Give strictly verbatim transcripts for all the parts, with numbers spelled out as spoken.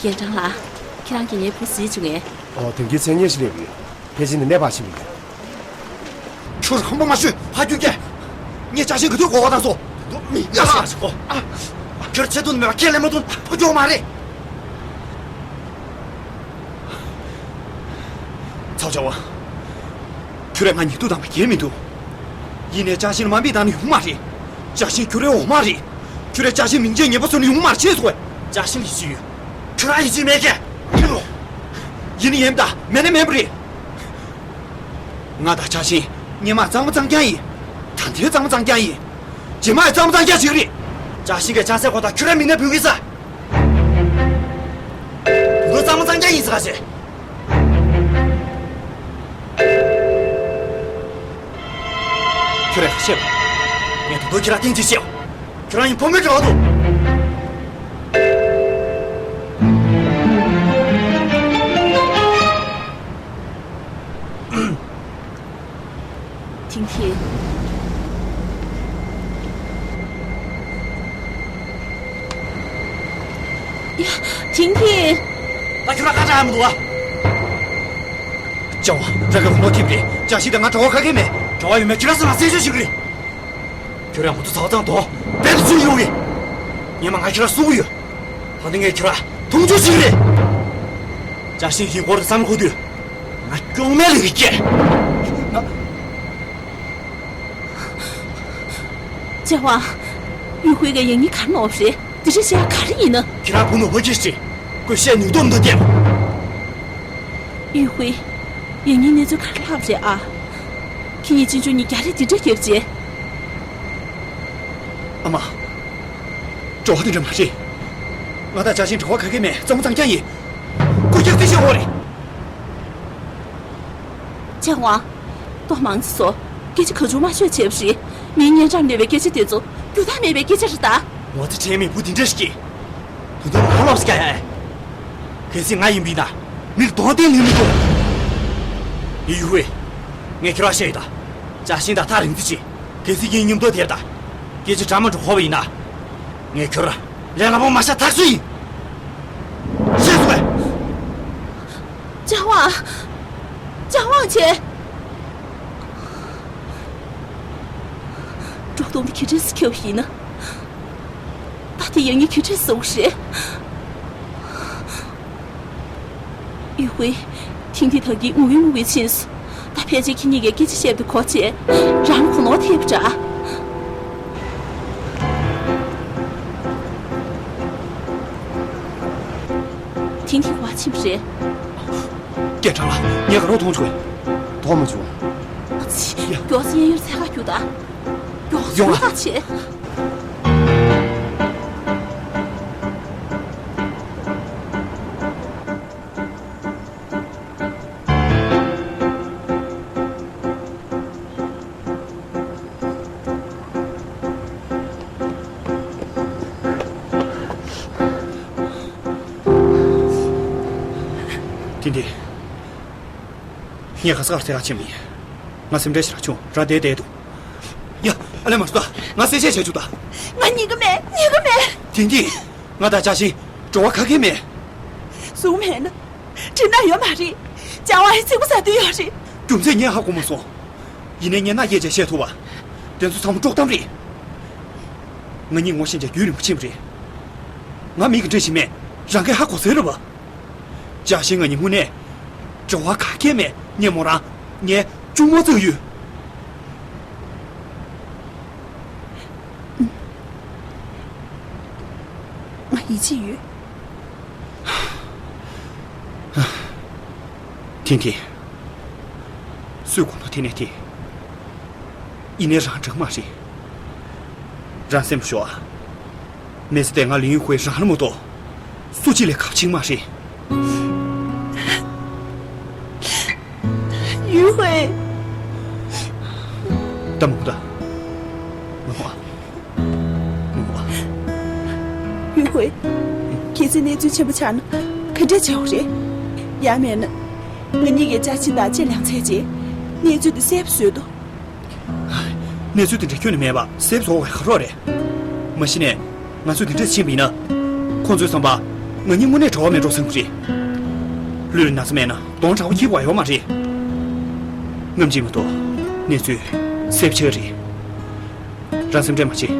རྒན་ཀྲང་ལགས། ཁྱེད་རང་གིས་ངའི་བུ་གཟིགས་བྱུང་ངས། ཨོ། དེང་གི་མཚན་སྙན་ཞིག་སླེབས་ཡོད། ཕལ་ཆེར་ནི་གནས་སྤར་ཕྱིན་པ་ཡིན། ཁྱོད་ཧམ་པ་མ་ཤོད། ཕར་རྒྱུག་གྱིས། ངས་ཅ་ཤིན་ག་དུས་གོ་བ་བཏང་སོང་། མི་ཡ་ལ་ཞིག་གོ། ཁྱོད་ཆེ་དོན་མེད་པ་ཁས་ལེན་མ་ཐུབ་ཕོ་ཁྱོད་མ་རེད། ཚའོ་ཅའོ་ཝང་། ཁྱོད་རང་ང་ཉེས་འཛུགས་བཏང་བ་ཁྱད་མི་འདུག་ཡིན་ནའི་ཅ་ཤིན་དམའ་འབེབས་བཏང་ནི་ཡོང་མ་རེད། ཅ་ཤིན་ཁྱོད་རའི་འོག་མ་རེད། ཁྱོད་རའི་ཅ་ཤིན་མིང་ཆད་ངན་པ་བཟོ་ནི་ཡོང་མ་རེད། ཤེས་སོང་ངས། ཅ་ཤིན་ལ་ཡིད་ཆེས་ཡོད། ཁྱོད་རང་ཡིད་ཆེས་མེད་ཀྱི། ཡིན་ནི་ཡིན་པ་དང་མེད་ན་མེད་པ་རེད། ང་དང་ཅ་ཤིན་སྔོན་མ་གཙང་མ་གཙང་རྐྱང་ཡིན། ད་ལྟའི་གཙང་མ་གཙང་རྐྱང་ཡིན། རྗེས་མ་ཡང་གཙང་མ་གཙང་རྐྱང་བྱེད་ཀྱི་རེད། ཅ་ཤིན་གྱི་ཆང་སའི་སྒོ་དང་ཁྱོད་རའི་མིང་ནས་འབོད་ཀྱི་ས། ད་དུང་གཙང་མ་གཙང་རྐྱང་ཡིན་ཟེར་ག་ཞེས། ཁྱོད་རང་ཤེས་པ། ངས་ད་དུང་ཁྱོད་རང་བསྟན་ཅིག་བཤད། ཁྱོད་རང་ཡིན་ཕོ་མོའི་འབྲེལ་བ་འདུག་ཐིང་ཐིང་། ཡ། ཐིང་ཐིང་། ད་ཁྱོད་རང་ཁ་གྲག་ཡ་མི་འདུག་ཨ། ཅའོ་ཝང་། རང་གི་ཧོ་ཐིབ་རེད། ཅ་ཤིན་དང་ང་གྲོགས་པོ་ཁ་སྐད་མེད། གྲོགས་པོ་ཡོད་མེད་ཁྱོད་རང་སེམས་ལ་གསལ་བཤད་བྱེད་ཀྱི་རེད། ཁྱོད་རང་མུ་མཐུད་ཚ་བ་བཏང་དོ། རྦད་དེ་ཚུར་ཡོང་གི། སྔོན་མ་ང་ཁྱོད་རང་གསོད་ཀྱི་ཡོད། ད་ནི་ངས་ཁྱོད་རང་མཐོང་ཆུང་བྱེད་ཀྱི་རེད། ཅ་ཤིན་གྱི་སྐོར་དུ་བསམ་བློ་འཁོར་དུས། ང་གྱོང་མེད་ལས་ཀྱི་སྐྱེ། ཅའོ་ཝང་། ཡུས་ཧུའེ་གིས་ཡང་སྙིང་ག་རེ་ནོར་བ་རེད། དེ་འདྲ་བཤད་ཡ་ག་རེ་ཡིན་ན། ཁྱེད་རང་བུ་ནོར་བུ་སྐྱེས་ཤིག་ཁོས་བཤད་ནུས་སྟོབས་འདུག་སྟེ། ཡུས་ཧུའེ། ཡང་སྙིང་གནས་ཚུལ་ག་རེ་ལྷག་པ་རེད་ཨ། ཁྱེད་གཉིས་གཅེན་གཅུང་གཉིས་རྒྱ་རིགས་འདི་འདྲ་རྒྱབ་རྗེས། ཨ་མ། འགྲོ་བ་དེ་འདྲ་མ་རེད། ང་དང་ཅ་ཤིན་འགྲོ་བ་ག་གེ་མེད། གཙང་མ་གཙང་རྐྱང་ཡིན། ཁོ་རྒྱག་རྩིས་བྱེད་དགོས་རེད། ཅའོ་ཝང་། ཏོག་མང་ཙི་སོ། སྐད་ཆ་གང་བྱུང་མ་ཤོད་བྱས་པ་རེད། མིའི་སྙན་གྲགས་མེད་པའི་སྐད་ཆ་དེ་ཚོ་རྒྱུ་དག་མེད་པའི་སྐད་ཆ་རེད་ད། ངོ་ཚ་དྲན་མེད་བུ་དེ་འདྲ་ཞིག་གིས། དོན་དག་ངར་ལབ་སྐྱ་ཡ། གལ་སྲིད་ང་ཡིན་པ་ཡིན་ན་མིར་གདོང་བསྟན་ལེན་མི་དགོས། ཡུས་ཧུའེ། ངས་ཁྱོད་རང་བཤད་ཡོད་ད། ཅ་ཤིན་དང་ཐག་རིང་ཙམ་བྱེད། གལ་སྲིད་ཁྱེད་མཉམ་དུ་བསྡད་ད། སྐད་ཆ་འདྲ་མ་འདྲ་གོ་བ་ཡིན་ན། ངས་ཁྱོད་རང་ལས་སླ་པོ་མ་བྱ་ཐག་ཆོད་ཡིན། ཤེས་སོང་ངས། ཅང་ཝང་། ཅང་ཝང་ཆེ། འབྲོག་སྟོང་དེ་ག་འདྲས་སེ་ཁྱབ་ཡིན་ན། ད་དེ་ཡང་ངས་ག་འདྲས་སེ་ཟེར་དགོས་རེད། ཡུས་ཧུའེ། ཐིང་ཐིང་ད་གིན་ངུ་གིན་ངུ་གིན་ཕྱིན་སོང་། ད་ཕལ་ཆེར་ཁྱེད་གཉིས་ཀས་སྐད་ཆ་བཤད་པ་དེ་གོ་བྱས། རང་གོ་ནོར་ཐེབས་པ་འདྲ། ཐིང་ཐིང་ག་པར་ཕྱིན་པ་རེད། སྐད་གྲགས་ལ་ངས་ག་རོགས་མཐོང་བྱུང་། མཐོང་མ་བྱུང་། ཨ་ཙི། ཡ། མགྱོགས་སེ་གཡས་གཡོན་ལ་འཚོལ་ག་རྒྱུགས་དང་། མགྱོགས་སེ་ཡོང་ཨ། ཐག་ཆད། ཐིང་ཐིང་། ངས་ག་ས་གར་འཚོལ་ག་ཕྱིན་པ་ཡིན། ང་སེམས་ཁྲལ་ཞེ་དྲག་བྱུང་། རང་བསྡད་བསྡད་འདུག་ཡ། ཨ་ལས་མར་སོང་ད། ང་གསལ་བཤད་བྱས་བཅུག་ད། ང་གཉིས་ཀ་མེད། གཉིས་ཀ་མེད། ཐིང་ཐིང་། ང་དང་ཅ་ཤིན་འགྲོ་བ་ག་གེ་མེད། གཟུགས་མེད་ན། དྲི་ན་ཡོད་མ་རེད། ཅང་ཝང་ཡི་ཚིག་པ་ཟ་དུས་ཡོད་རེད། རྒྱུ་མཚན་ངས་ཧ་གོ་མ་སོང་། ཡིན་ནའི་ངས་མནའ་སྐྱེལ་བྱས་བཤད་ཐུབ་པ། དེ་ཚོ་ཚང་མ་དཀྲོག་གཏམ་རེད། ང་གཉིས་ངོ་ཤེས་བྱས་རྒྱུན་རིང་པོ་ཕྱིན་པ་རེད། ང་མི་ག་འདྲ་ཞིག་མེད་རང་གིས་ཧ་གོ་ཟེར་རེད་པ། ཅ་ཤིན་ང་གཉིས་དངོས་གནས། འབྲེལ་བ་ག་གེ་མེད་ངས་མོ་རང་ངའི་གཅུང་མོ་བརྩི་གི་ཡོད། ང་ཡིད་ཆེས་ཡོད། ཐིང་ཐིང་། སུས་གོ་ནོ་དེ་ནས་དེ། ཡིན་ནའི་རང་འདྲ་མ་རེད། རང་སེམས་ཞོག་ཨ། མི་ཚེ་འདི་ང་ལིན་ཡུས་ཧུའེ་རང་ལ་མ་གཏོགས། སུ་གཅིག་ལས་གལ་ཆེན་མ་རེད། ཡུས་ཧུའེ། ད་མ་འོང་ད། མ་འོང་ཨ། མ་འོང་ཨ། ཡུས་ཧུའེ། གལ་སྲིད་གནས་ཚུལ་ཆེན་པོ་ཆགས་ན་ག་འདྲས་བྱེད་དགོས་རེད། ཡང་མིན་ན། ང་གཉིས་ཀྱིས་ཅ་ཤིན་དང་ཅེ་ལང་ཚའི་རྗེས་གནས་ཚུལ་དེ་གསལ་པོ་བཟོས་ཏོ། གནས་ཚུལ་དེ་འདྲ་ཁྱོན་ནས་མེད་པ་གསལ་པོ་བཟོ་དགོས་པ་ག་རེ་རེད། མ་གཞི་ནས་ང་ཚོས་དེ་འདྲ་ཕྱིན་པ་ཡིན་ན། ཁོང་ཚོའི་བསམ་པ། ང་གཉིས་དངོས་གནས་གྲོགས་མེད་འགྲོ་བསམ་གྱི་རེད། ལུས་ལ་ན་ཚ་མེད་ན་གདོང་དྲག་པོ་སྐྱིད་པ་ཡོད་མ་རེད། ནམ་རྒྱུན་མ་གཏོགས་གནས་ཚུལ་གསལ་པོ་ཆགས་རེད། རང་སེམས་ཁྲལ་མ་བྱེད།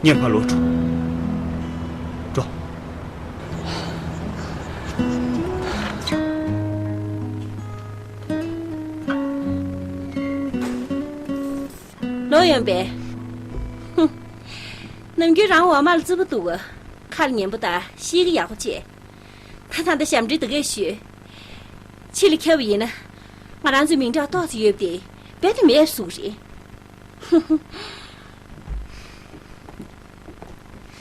ངས་ཕར་ལོག་འགྲོ། འགྲོ། ལོག་ཡོང་པས། ཧུམ། ནམ་རྒྱུན་རང་འོག་མ་ལ་རྩུབ་པོ་འདུག་ག་ཁ་ལ་ཉན་པོ་དང་གཤིས་ཀ་ཡག་པོ་བྱས། ད་ད་ལྟ་ཞབས་འདྲེན་འདི་གས་ཞུས། ཕྱི་ལ་ཁྱབ་པ་ཡིན་ན། ང་རང་ཚོའི་མིང་གྲགས་ཏོག་ཙམ་ཡོད་པ་དེ་རྦད་དེ་མེད་པ་བཟོ་གི་རེད།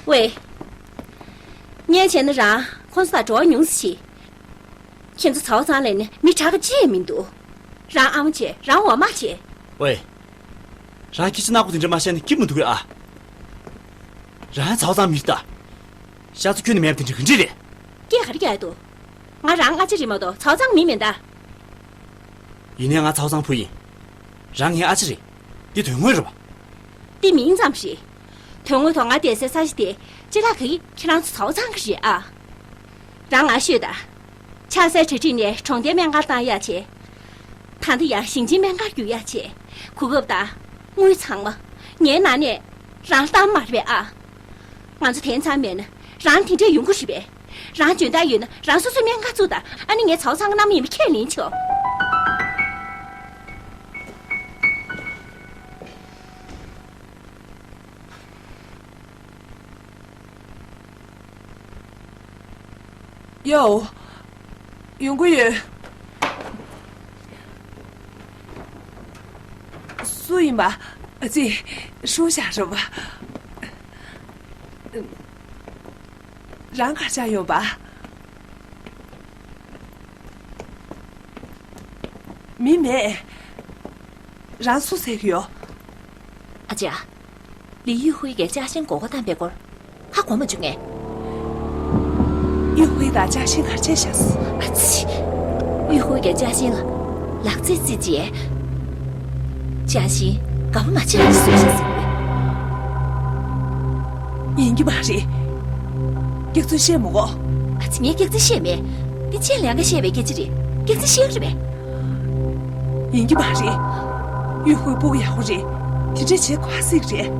ཝེ། ངས་བྱས་ན་རང་ཁོང་ཚོ་དང་འགྲོགས་ཉུང་ཙམ་བྱེད། ཁྱེད་ཚོ་ཚ་བ་ཚང་ལས་ནི་མི་དྲག་ག་ཅི་ཡང་མི་འདུག་རང་ཨ་མ་བྱས་རང་འོག་མ་བྱས། ཝེ། རང་སྐད་ཆ་ནག་པོ་དེ་འདྲ་མ་བཤད་ན་སྐྱིད་མི་འདུག་གས་ཨ། རང་ཚ་བ་ཚང་མི་རེད་ད། ཤ་ཚ་ཁྱོན་ནས་མེད་པ་དེ་འདྲ་ག་འདྲ་རེད། སྐད་ག་རེ་རྒྱག་འདུག་ང་རང་ཨ་ཅག་རེད་མ་གཏོགས་ཚ་བ་ཚང་མི་མིན་ད། ཡིན་ནའི་ང་ཚ་བ་ཚང་བུ་ཡིན། རང་ངའི་ཨ་ཅག་རེད། འདི་དོན་དངོས་རེད་པ། འདི་མིང་ཙམ་རེད། དོན་དངོས་ཐོག་ང་བསྡད་སའི་ས་གཞི་དེ་ཅི་ལ་ག་གི་ཁྱེད་རང་ཚོ་ཚ་བ་ཚང་གི་རེད་ཨ། རང་ང་ཤོད་ད། ཆགས་སའི་གྲ་སྒྲིག་ནས་གྲོང་རྡལ་སྨན་ཁང་བཏང་ཡག་བྱས། ད་ལྟ་ཡང་ཞིང་ཆེན་སྨན་ཁང་བསྒྱུར་ཡག་བྱས། གོ་སྐབས་དང་། དངུལ་ཚང་མ། ངའི་ནང་ནས་རང་བཏང་མ་རེད་པས་ཨ། ང་ཚོ་དེ་ཚང་མེད་ན་རང་དེ་འདྲས་ཡོང་གི་རེད་པས། རང་འཇོན་ཐང་ཡོད་ན་རང་སོ་སོའི་སྨན་ཁང་བཙུགས་དང་། ཨ་ནི་ངའི་ཚ་བ་ཚང་གི་མནའ་མ་ཡིན་པ་ཁས་ལེན་ཆོག་ཡའོ། ཡོང་གི་ཡོད། སུ་ཡིན་པ། ཨ་ཙི། ཧྲུའུ་ཞ་རེད་པ། རང་ག་ཆགས་ཡོང་པ། མི་མེད། རང་སུ་ཟེར་གི་ཡོད། ཨ་ཅག་ལི་ཡུས་ཧུའེ་གིས་ཅཱ་ཤིན་མགོ་སྐོར་བཏང་པའི་སྐོར་ཧ་གོ་མ་བྱུང་ངས། ཡུས་ཧུའེ་དང་ཅཱ་ཤིན་ག་རེ་བྱས་ཤག་ཨ་ཙི། ཡུས་ཧུའེ་གིས་ཅཱ་ཤིན་ལ་ལག་རྩེད་རྩེད་རྗེས། ཅཱ་ཤིན་དགའ་པོ་མ་བྱས་པ་ཞིག་བཟོས་ཤག་ཟེར་བས། ཡིན་གྱི་མ་རེད། སྐྱག་རྫུན་བཤད་མི་དགོས། ཨ་ཙི། ངས་སྐྱག་རྫུན་བཤད་མེད། འདི་ཅན་ལས་ཀ་བཤད་པའི་སྐད་ཆ་རེད། སྐྱག་རྫུན་བཤད་ཀྱི་རེད་པས། ཡིན་གྱི་མ་རེད། ཡུས་ཧུའེ་སྤུ་གུ་ཡག་པོ་རེད། དེ་འདྲས་བྱེད་དགོས་ཟེར་གྱི་རེད།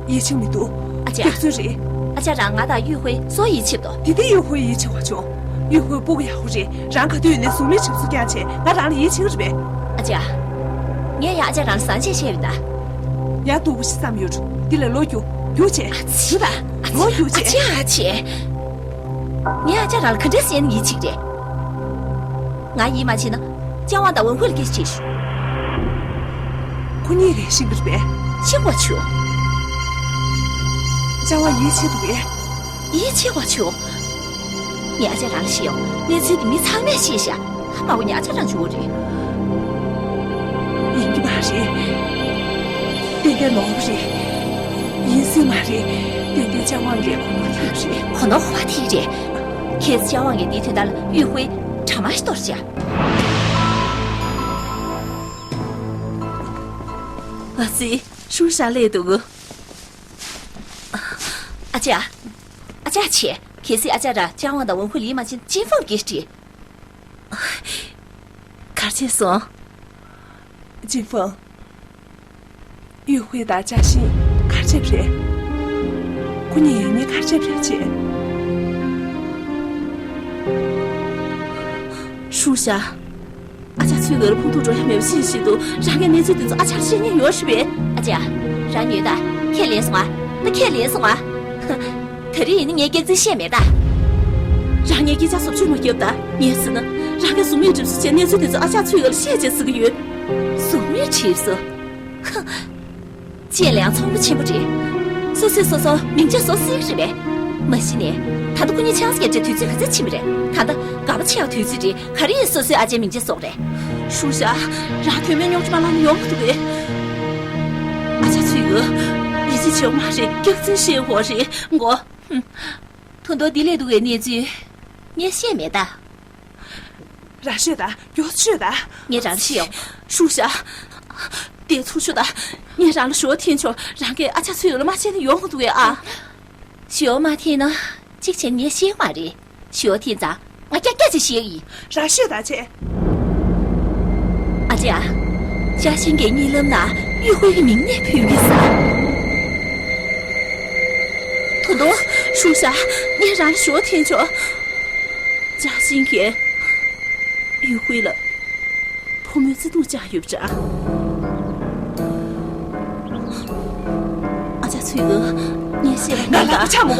ཡིད་ཆེས་མི་འདུག་ཨ་ཅག་སྐྱག་རྫུན་རེད། ཨ་ཅག་རང་ང་དང་ཡུས་ཧུའེ་སུ་ཡིད་ཆེས་འདུག་དེ་དུས་ཡུས་ཧུའེ་ཡིད་ཆེས་པ་བྱུང་། ཡུས་ཧུའེ་སྤུ་གུ་ཡག་པོ་རེད། རང་ག་དུས་ནས་གཟུགས་མེད་གྲིབ་གསོ་རྐྱང་བྱས། ང་རང་ལ་ཡིད་ཆེས་ཀྱི་རེད་པས། ཨ་ཅག་ངས་ཡང་ཨ་ཅག་རང་ལ་བཟང་བྱས་བཤད་ཡོད་ད། ཡང་སྡུག་པོ་ཞིག་བསམ་ཡོད་འགྲོ། འདི་ལས་ལོག་རྒྱུགས། རྒྱུགས་བྱས། ཨ་ཙི། རྒྱུགས་དང་། ཨ་ཙི། ལོག་རྒྱུགས་བྱས། ཨ་ཅག་ཨ་ཅག་ངས་ཨ་ཅག་རང་ལ་ག་འདྲས་བཤད་ན་ཡིད་ཆེས་ཀྱི་རེད། ང་ཡིད་མ་ཆེས་ན། ཅཱ་ཝང་དང་ཝུན་ཧུའེ་ལ་སྐད་ཆ་དྲིས་ཤོག་ཁོ་གཉིས་ཀས་ཤེས་ཀྱི་རེད་པས། ཤེས་པ་བྱུང་། ཅཱ་ཝང་ཡིད་ཆེས་འདུག་གས། ཡིད་ཆེས་པ་བྱུང་། ངས་ཨ་ཅག་རང་ལ་བཤད་ཡོང་། གནས་ཚུལ་འདི་མི་ཚང་མས་ཤེས་ཤག་ཧ་མ་གོ་ངས་ཨ་ཅག་རང་བྱུང་བ་རེད། ཡིན་གྱི་མ་རེད། ཏན་ཏན་ནོར་བ་རེད། ཡིན་སྲིད་མ་རེད། ཏན་ཏན་ཅཱ་ཝང་གིས་གོ་ནོར་ཐེབས་རེད། གོ་ནོར་གོ་བ་ཐེབས་རེད། ཁྱེད་ཅཱ་ཝང་གིས་འདིའི་དོན་དག་ལ་ཡུས་ཧུའེ་དྲ་དམར་ཞིག་གཏོར་བྱས། ཨ་ཙི། ཧྲུའུ་ཞ་སླེབས་འདུག་ཨ་ཅག་ཨ་ཅག་ཆེ། གལ་སྲིད་ཨ་ཅག་རང་ཅཱ་ཝང་དང་ཝུན་ཧུའེ་ལ་ཡིད་མ་ཆེས་ན་ཅིན་ཧྥང་གིས་དྲིས། ག་རེ་བྱས་སོང་། ཅིན་ཧྥང་། ཡུས་ཧུའེ་དང་ཅཱ་ཤིན་ག་རེ་བྱས་པ་རེད། ཁོ་གཉིས་ཡིན་ནའི་ག་རེ་བྱས་པ་རེད་ཅེས། ཧྲུའུ་ཞ། ཨ་ཅག་ཚུར་ལ་ཕུང་ཐུག་འགྲོ་ཡ་མེད་པ་ཤེས་བཞིན་དུ་རང་གིས་གནས་ཚུལ་འདི་ཚོ་ཨ་ཅག་ལ་བཤད་མཁན་ཡོད་རེད་པས། ཨ་ཅག་རང་ཉོན་ད། ཁས་ལེན་སོང་ཨ། ད་ཁས་ལེན་སོང་ཨ། ད་རེས་ཡིན་ན་ངས་སྐྱག་རྫུན་བཤད་མེད་ད། རང་ངས་སྐད་ཆ་བཟོ་བཅོས་མ་བརྒྱབ་ད། ངས་ཟེར་ན། རང་གིས་གཟུགས་མེད་གྲིབ་བསུ་བྱས་གནས་ཚུལ་འདི་ཚོ་ཨ་ཅག་ཚུར་ལ་བཤད་བྱས་ཟེར་གི་ཡོད། གཟུགས་མེད་གྲིབ་བསུ། ཧ། ཅེས་ལའང་ཚོང་པ་ཆེན་པོ་རེད། སོ་སོས་སོ་སོ་མིང་ཆད་བཟོ་སྲིད་རེད་པས། མ་གཞི་ནས། ད་ལྟ་ཁོ་གཉིས་ཆང་ས་རྒྱག་འདྲ་དུས་ཚོད་ག་ཚོད་ཕྱིན་པ་རེད། ད་ལྟ་དགའ་པོ་ཆེ་ཡག་དུས་ཚོད་རེད། ག་རེ་ཡིན་སོ་སོའི་ཨ་ཅག་མིང་ཆད་བཟོ་རེད། ཧྲུའུ་ཞ། རང་དོན་མེད་རྙོག་དྲ་མ་ལངས་ན་ཡོང་གི་འདུག་གས། ཨ་ཅག་ཚུར་ལ། ཡིད་ཆེས་བྱེད་དགོས་མ་རེད། སྐྱག་རྫུན་བཤད་དགོས་རེད་མགོ། ཧུམ། ད་དུང་འདི་སླེབས་འདུག་གས་གནས་ཚུལ། ངས་བཤད་མེད་ད། རང་ཤོད་ད། མགྱོགས་ཤོད་ད། ངས་རང་ལ་བཤད་ཡོང་། ཧྲུའུ་ཞ། དེ་ཚུར་ཤོད་ད། ངས་རང་ལ་ཞུ་བ་འཐེན་ཆོག་རང་གིས་ཨ་ཅག་ཚུར་ལ་མ་བཤད་ན་ཡོང་གི་འདུག་གས་ཨ། ཞུ་བ་མ་འཐེན་ན་གཅིག་བྱས་ངས་ཤེས་མ་རེད། ཞུ་བ་འཐེན་ཙང་ང་རྐྱང་རྐྱང་ཅིག་ཤེས་ཡིན། རང་ཤོད་ད་བྱས། ཨ་ཅེ་ཨ། ཅཱ་ཤིན་གྱི་གཉིད་ལམ་ན་ཡུས་ཧུའེ་གི་མིང་ནས་བོས་ཀྱི་ས། ད་དུང་། ཧྲུའུ་ཞ། ངས་རང་ལ་ཞུ་བ་འཐེན་ཆོག་ཅཱ་ཤིན་གྱིས་ཡུས་ཧུའེ་ལ། བུ་མོའི་བརྩེ་དུང་བཅངས་ཡོད་པ་འདྲ། ཨ་ཅག་ཚུལ་ངག་ངས་བཤད་པ་ང་ལ་ཡིན་ད། ཆ་མོ།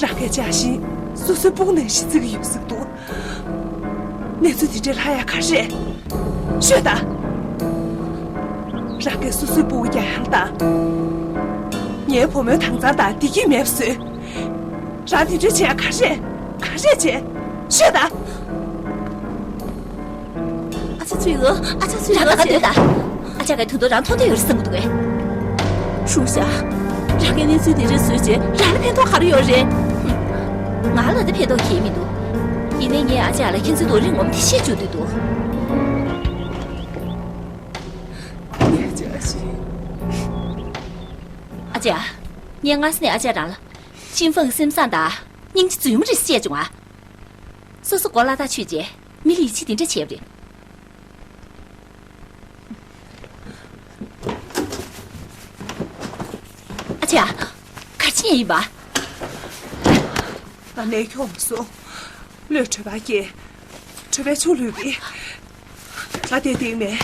རང་གིས་ཅཱ་ཤིན་སོ་སོའི་སྤུ་གུ་ནང་བཞིན་བརྩི་གི་ཡོད་ཟེར་གི་འདུག་གནས་ཚུལ་དེ་འདྲའི་ལྷག་ཡ་ག་རེ་རེད། ཤོད་ད། རང་གིས་སོ་སོའི་སྤུ་གུ་རྒྱ་ཡང་དང་། ངའི་བུ་མོའི་དྭངས་གཙང་དང་བདེ་སྐྱིད་མེད་པ་བཟོས། རང་དེ་འདྲ་བྱས་ག་རེ། ག་རེ་བྱས། ཤོད་ད། ཨ་ཅག་ཚུལ་ངག་ཨ་ཅག་ཚུལ་ངག་རང་ད་ག་སྡོད་ད། ཨ་ཅག་གིས་ད་དུང་རང་མཐོང་འདོད་ཡོད་རེད་བསམ་གི་འདུག་གས། ཧྲུའུ་ཞ། རང་གིས་གནས་ཚུལ་དེ་འདྲ་བཟོས་བྱས་རང་ལ་ཕན་ཐོགས་ག་རེ་ཡོད་རེད། ཧུམ། ང་ལ་ད་ཕན་ཐོགས་གང་ཡང་མི་འདུག་ཡིན་ནའི་ངས་ཨ་ཅག་ལ་ཁྱེད་ཚོའི་རྡོ་རིང་ངོམ་དེ་བཤད་བཅུག་འདོད་འདུག་ངས་ཅཱ་ཤིན། ཨ་ཅག་ངས་སྔ་ས་ནས་ཨ་ཅག་རང་ལ། ཅིན་ཧྥང་སེམས་བཟང་དང་སྙིང་རྗེ་རྫུན་མ་རེད་ཟེར་བྱས་བྱུང་ཨ། སོ་སོ་མགོ་ལ་ཐག་ཆོད་རྗེས་མི་ལ་ཡིད་ཆེས་དེ་འདྲ་བྱས་པ་རེད། ཨ་ཅག་ག་རེ་བྱེད་ཡིན་པ། ང་ནས་ཁྱོག་མ་སོང་། བློས་གྲོད་པ་སྐྱེས། གྲོད་པའི་ཆུ་ལུད་པས། ང་བསྡད་བསྡད་མེད།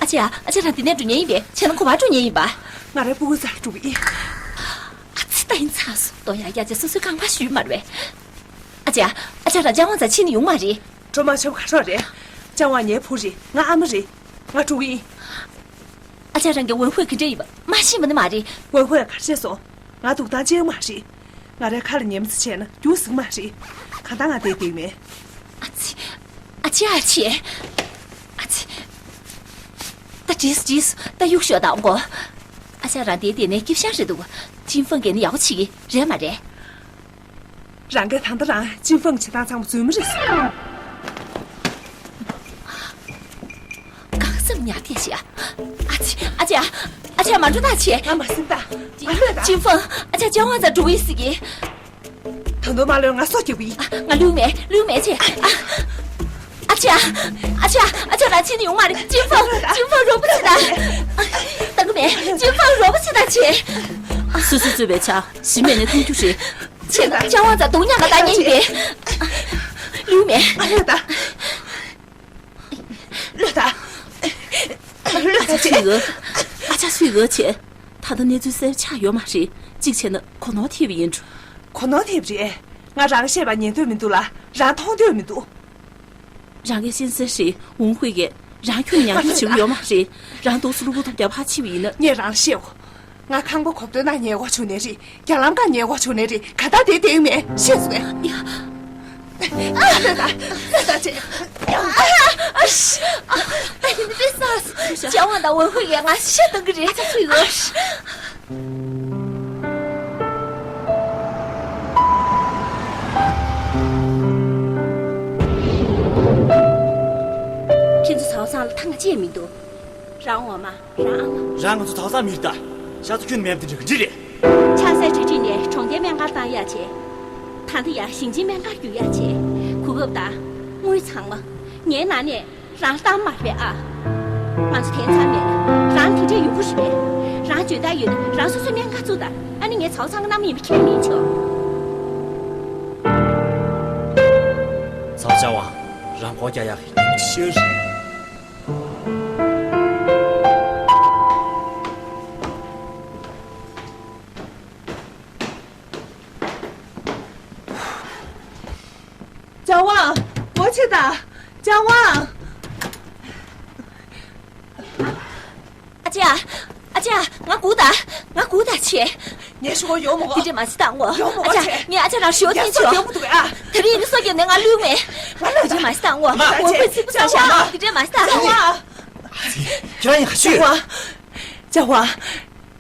ཨ་ཅག་ཨ་ཅག་རང་འདི་ནས་འགྲོ་ཉེན་ཡིན་པས། བྱས་ན་ག་པར་འགྲོ་ཉེན་ཡིན་པ། ང་རའི་སྤུ་གུ་རྩར་འགྲོ་གི་ཡིན། ཨ་ཙི། ད་ཡིན་ཚར་སོང་། ལྟོ་ཡག་ཡག་བྱས་སོ་སོའི་རྐང་པ་གཞུས་མ་རེད་པས། ཨ་ཅག་ཨ་ཅག་རང་ཅཱ་ཝང་རྩར་ཕྱིན་ནས་ཡོང་མ་རེད། འགྲོ་མ་ཆོག་ག་རེ་རེད། ཅཱ་ཝང་ངའི་བུ་རེད། ང་ཨ་མ་རེད། ང་འགྲོ་གི་ཡིན། ཨ་ཅག་རང་གི་ཝུན་ཧུའེ་ག་འདྲ་ཡིན་པ་མ་ཤེས་པ་ནི་མ་རེད། ཝུན་ཧུའེ་ག་རེ་བྱས་སོང་། ང་འདུག་སྟངས་བརྗེད་མ་རེད། ང་རའི་ཁ་ལ་ཉན་མི་ཚེ་བྱས་ན་རྒྱུགས་ཟིན་མ་རེད། གང་ལྟར་ང་བསྡད་བསྡད་མེད། ཨ་ཙི། ཨ་ཅེ་ཨ་ཅེ། ཨ་ཙི། ད་བྲིས་བྲིས། ད་གཡུག་ཤོག་དང་གོ། ཨ་ཅག་རང་བསྡད་བསྡད་ནས་སྐྱིད་ཤང་རེད་འདུག་ཅིན་ཧྥང་གིས་ནི་ཡག་པོ་བྱེད་ཀྱི་རེད་མ་རེད། རང་གིས་ད་ལྟ་རང་ཅིན་ཧྥང་བྱེད་སྟངས་ཚང་མ་རྫུན་མ་རེད་ཟེར། གང་བསམ་ཉག་ཐེ་ཤི་ཨ། ཨ་ཅེ་ཨ་ཅེ། ཨ་ཅེ་མ་འགྲོ་ད་ཅེ། ང་མ་སེམས་ད། ང་ལོས་ད། ཅིན་ཧྥང་ཨ་ཅག་ཅཱ་ཝང་རྩར་འགྲོ་གི་ཡིན་ཟེར་གི། ད་དུང་མ་ལོས། ང་སོ་རྒྱབ་ཡིན། ང་ལུས་མེད་ལུས་མེད་ཅེ། ཨ་ཅེ་ཨ་ཅེ། ཨ་ཅེ་རང་ཕྱིན་ནས་ཡོང་མ་རེད། ཅིན་ཧྥང་ཅིན་ཧྥང་རོགས་པ་བྱེད་ད། ད་གི་མེད། ཅིན་ཧྥང་རོགས་པ་བྱེད་ད་ཅེ། སོ་སོས་གཙོས་པའི་ཆ་གཞི་མེད་ནས་མཐོང་རྒྱུ་རེད། ཅེ་ན་ཅཱ་ཝང་རྩར་རྡོག་ཉག་ག་བཏང་ཉན་ཡིན་པས། ལུས་མེད། ཨ་ལོས་ད། ལོས་ད། ལོས་ད་ཅེ། ཨ་ཅག་ཚུལ་ངག་ཨ་ཅག་ཚུལ་ངག་ཅེ། ད་ལྟ་གནས་ཚུལ་གསལ་པོ་ཆགས་ཡོད་མ་རེད། གཅིག་བྱས་ན་གོ་ནོར་ཐེབས་པ་ཡིན་འགྲོ། གོ་ནོར་ཐེབས་རེད། ང་རང་བཤད་པ་ཉན་འདོད་མི་འདུག་ལ་རང་མཐོང་འདོད་མི་འདུག་རང་གིས་ཤེས་གསལ་རེད། ཝུན་ཧུའེ་གིས་རང་ཁྱོན་ནས་ཉམས་མྱོང་བྱེད་ཀྱི་ཡོད་མ་རེད། རང་འདུག་སེ་གློ་བུར་དུ་རྒྱབ་ཕར་ཕྱིན་པ་ཡིན་ན། ངས་རང་ལ་བཤད་གོ། ང་ཁང་པ་གོ་བསྡད་ན་ཉལ་གོ་བྱུང་ནའི་རེད། རྒྱ་ལམ་ཁ་ཉལ་གོ་བྱུང་ནའི་རེད། ག་ད་དེ་དེང་མེད་ཤེས་སོང་ངས། ཨ་ལོས་ད། ལོས་ད་ཅེ། ཨ་ཨ་ཤི། ཨ་ཨ་ཡིན་པས་ས། ཅཱ་ཝང་དང་ཝུན་ཧུའེ་ཡིས་ང་ཤི་བཏང་གི་རེད། ཨ་ཅག་ཚུལ་ངག་ཁྱེད་ཚོ་ཚའོ་ཚང་ལ་ཐང་ང་ཅི་ཡང་མི་འདུག་རང་འོ་མ། རང་ཨ་མ། རང་ང་ཚོ་ཚའོ་ཚང་མི་རེད་ད། ཤ་ཚ་ཁྱོན་མེད་པ་དེ་འདྲ་ག་འདྲ་རེད། ཆང་སའི་གྲ་སྒྲིག་ནས་གྲོང་ཁྱེར་སྨན་ཁང་བཏང་ཡག་བྱས། ད་ལྟ་ཡང་ཞིང་ཆེན་སྨན་ཁང་བསྒྱུར་ཡག་བྱས། གོ་སྐབས་དང་། དངུལ་ཚང་མ་ངའི་ནང་ནས་རང་བཏང་མ་རེད་པས་ཨ། ང་ཚོ་དེང་སང་མེད་ན་རང་དེ་འདྲའི་ཡོང་གི་རེད་པས། རང་འཇོན་ཐང་ཡོད་ན་རང་སོ་སོའི་སྨན་ཁང་བཙུགས་དང་། ཨ་ནི་ངས་ཚའོ་ཚང་གི་མནའ་མ་ཡིན་པ་ཁས་ལེན་ཆོག་ཚའོ་ཅཱ་ཝང་། རང་སྒོ་རྒྱག་ཡག་གི་ཉིན་ཤོར། ཅཱ་ཝང་། སྒོ་ཕྱེ་དང་། ཅཱ་ཝང་། ཨ་ཅེ། ཨ་ཅེ། ང་སྒུག་དང་། ང་སྒུག་དང་ཅེ། ངས་ཞུ་གོ་ཡོང་མོ་གོ། དེ་འདྲས་མ་བྱེད་དང་ངོ་། ཡོང་མོ་གོ་ཨ་ཅེ། ཅེ། ངས་ཨ་ཅེ་རང་ཞུ་ཡ་ཡོང་ཆོག་མོ་འདུག་ཨ། དེ་རིང་ཡིན་སོ་རྒྱབ་ནས་ང་ལུས་མེད། ང་ལུས་དེ་འདྲས་མ་བྱེད་དང་ངོ། ཨ་ཅེ། ངོ་ཁོས་ཚིག་པ་ཟ་ཤག་དེ་འདྲས་མ་བྱེད་དང་ངོ། ཁྱེད་རང་ཡང་ཤི། ཅཱ་ཝང་། ཅཱ་ཝང་།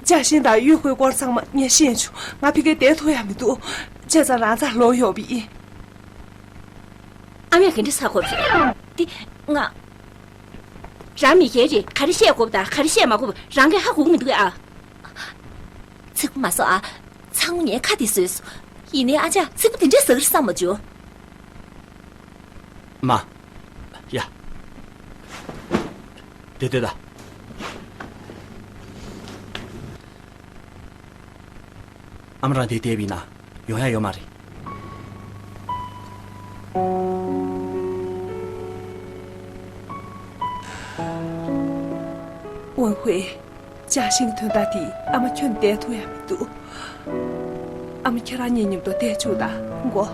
ཅཱ་ཤིན་དང་ཡུས་ཧུའེ་སྐོར་ཚང་མ་ངས་ཤེས་བྱུང་། ང་ཕ་གིར་བསྡད་ཐུབ་ཡ་མི་འདུག་བྱས་ཙང་རང་རྩར་ལོག་ཡོང་བ་ཡིན། ཨ་མས་ག་འདྲ་ཟ་དགོས་རེད། འདི་ང་། རང་མི་སྒེར་རེད། ག་རེ་བཤད་དགོས་དང་ག་རེ་བཤད་མ་དགོས་རང་གིས་ཧ་གོ་གི་མི་འདུག་ཨ། ཚིག་པ་མ་ཟ་ཨ། ཚང་མ་ངའི་ཁ་དེ་ཟོས་སོང་། ཡིན་ནའི་ཨ་ཅག་ཚིག་པ་དེ་འདྲས་ཟ་གི་རེད་བསམ་མ་བྱུང་། མ། ཡ། དེ་ལྟོས་དང་། ཨ་མ་རང་དེ་བསྡད་པ་ཡིན་ན་ཡོང་ཡ་ཡོད་མ་རེད། ཝང་ཧུའེ། ཅཱ་ཤིང་དོན་དག་དེ་ཨ་མ་ཁྱོན་བསྡད་ཐུབ་ཡ་མི་འདུག་ཨ་མ་ཁྱེད་རང་གཉིས་མཉམ་དུ་བསྡད་བཅུག་དང་མགོ།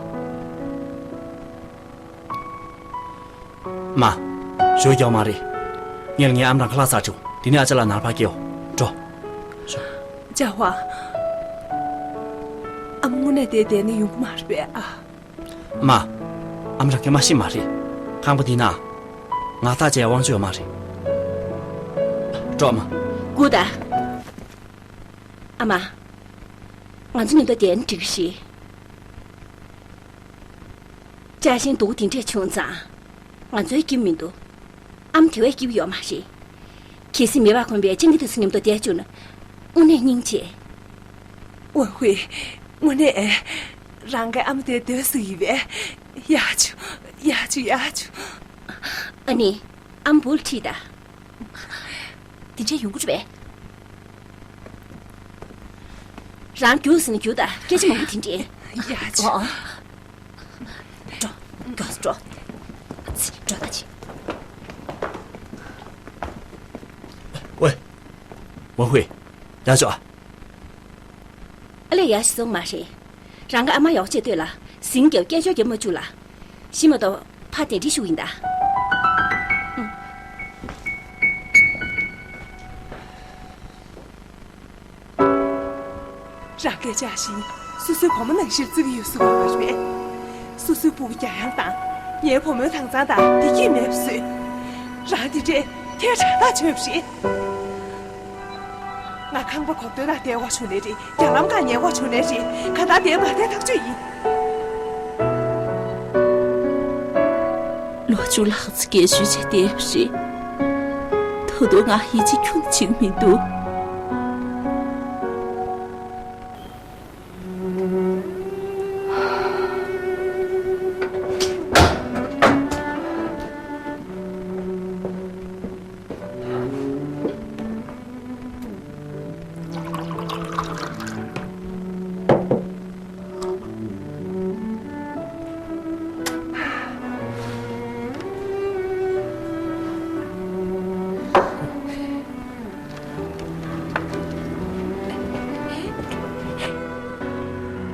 མ། ཞོ་རྒྱག་མ་རེད། ངས་ངའི་ཨ་མ་རང་ཁ་ལག་ཟ་བཅུག་དེ་ནས་ཨ་ཅག་ལ་ནར་ཕར་སྐྱེལ་འོ། འགྲོ། ཞོ། ཅཱ་ཧུའང་། ཨ་མ་དངོས་གནས་དེ་བསྡད་ན་ཡོང་གི་མ་རེད་པས་ཨ། མ། ཨ་མ་རང་གིས་མ་ཤེས་མ་རེད། ཁང་པ་འདི་ན། ང་ཐག་བཅད་དབང་ཆ་ཡོད་མ་རེད། འགྲོ་མ། སྒུག་དང་། ཨ་མ། ང་ཚོ་མཉམ་དུ་བསྡད་ན་འགྲིག་གི་རེད། ཅཱ་ཤིང་སྡུག་པོ་དེ་འདྲས་བྱུང་ཙང་། ང་ཚོའི་སྐྱིད་པོ་མི་འདུག་ཨ་མ་དེ་བས་སྐྱིད་པོ་ཡོད་མ་རེད། གལ་སྲིད་མེས་པོ་དགོན་པའི་སྤྱང་ཀི་དེ་ཚོ་མཉམ་དུ་བསྡད་བཅུག་ན། དངོས་གནས་སྙིང་རྗེ། ཝང་ཧུའེ། དངོས་གནས། རང་གི་ཨ་མ་དེ་འདོད་སྲེད་ཡིན་པས། ཡག་བྱུང་། ཡག་བྱུང་། ཡག་བྱུང་། ཨ་ནི། ཨ་མ་བུ་ལ་ཁྲིད་དང་། དེ་འདྲས་ཡོང་གི་རེད་པས། རང་རྒྱུགས་ཟིན་ན་རྒྱུགས་དང་སྐད་ཆ་མང་པོ་དེ་འདྲས། ཡག་བྱུང་། འགྲོ། འགྲོ། འགྲོ། འགྲོ་ད་ཅི། ཝེ། ཝང་ཧུའེ། ཡར་ཤོག་ཨ། ཨ་ལས་ཡར་ཞིག་སོང་མ་རེད། རང་གི་ཨ་མ་ཡག་བྱས་ལྟོས་ལ། ཟིང་རྒྱབ་སྐད་ཅོར་རྒྱབ་མ་བཅུག་ལ། ཤི་མ་གཏོགས་ཕར་གདན་འདྲེན་ཞུ་ཡིན་ད། ཨུམ། རང་སྐད་ཆ་བཞིན་སོ་སོའི་བུ་མོ་ནང་བཞིན་བརྩི་གི་ཡོད་ཟེར་བ་མ་རེད། སོ་སོའི་སྤུ་གུ་རྒྱག་ཡང་དང་ངའི་བུ་མོའི་དྭངས་གཙང་དང་བདེ་སྐྱིད་མེད་པ་བཟོས། རང་འདི་འདྲས་ཐལ་དྲགས་ཐག་ཆོད་པ་རེད། ང་ཁང་པ་གོག་ཏོའི་ནང་བསྡད་དགོས་བྱུང་ནའི་རེད། རྒྱ་ལམ་སྒང་ཉལ་དགོས་བྱུང་ནའི་རེད། གང་ལྟར་བསྡད་མ་བསྡད་ཐག་ཆོད་ཡིན། ལོ་བཅུ་ལྷག་ཙམ་རྒས་གཞོན་བྱས་བསྡད་པ་རེད། ད་དུང་ང་ཡིད་ཆེས་ཁྱོན་ནས་བྱེད་ཀྱི་མི་འདུག་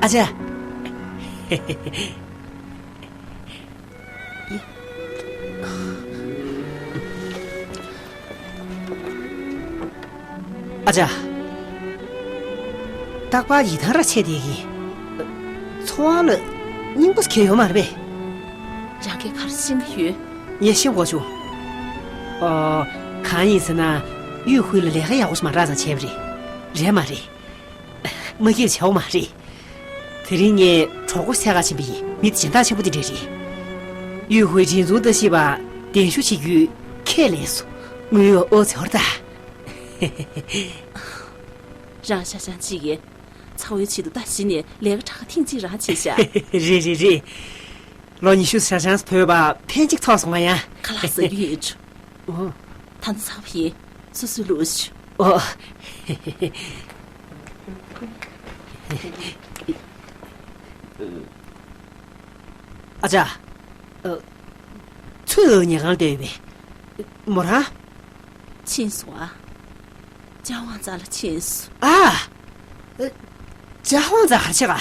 ཨ་ཅག་ཨ་ཅག་རྟག་པར་ཡིད་ཐང་ར་ཆད་བསྡད་ཀྱི། འཚོ་བ་ལ་སྙིང་པོ་གང་ཡོད་མ་རེད་པས། རང་གིས་ག་རེ་ཤེས་ཀྱི་ཡོད། ངས་ཤེས་དགོས་བྱུང་། ཨོ། གང་ཡིན་ཟེར་ན། ཡུས་ཧུའེ་ལ་ལས་ཀ་ཡག་པོ་ཞིག་མ་རག་ཙང་བྱས་པ་རེད། རེད་མ་རེད། མ་སྐྱིད་བྱའོ་མ་རེད། དེ་རིང་ངས་གྲོགས་པོ་འཚོལ་ག་ཕྱིན་པ་ཡིན། མི་དེ་གཞན་དག་ཆེན་པོ་དེ་འདྲས་རེད། ཡུས་ཧུའེ་འཛིན་བཟུང་ལྟ་ཞིབ་པ་གདན་ཞུ་བྱེད་རྒྱུའི་ཁས་ལེན་སོང་། དངུལ་ཡོད་ཨོ་ཚོར་ད། རང་ཤ་ཆང་གཅིག་ཡིན། ཚ་བོའི་ཆེད་དུ་ད་གཞི་ནས་ལས་ཀ་དྲག་ཐེངས་གཅིག་རང་བྱས་ཤག་རེད་རེད་རེད། ལོ་ཉི་ཤུ་ཤ་ཆང་ཕུལ་བ་ཕན་གཅིག་ཐོགས་སོང་ང་ཡ། ཁ་ལག་ཟ་རྒྱུ་ཡོད་འགྲོ། ཨོ། ད་ཚ་བ་ཡིན། སོ་སོའི་ལུགས་ཤིག་ཨོ། ཨ་ཅག་ཨ། ཚུར་ཉལ་ཁང་ལ་བསྡད་ཡོད་པས། མོ་རང་། ཕྱིན་སོང་ཨ། ཅཱ་ཝང་རྩ་ལ་ཕྱིན་སོང་། ཨ། ཨ། ཅཱ་ཝང་རྩ་ག་རེ་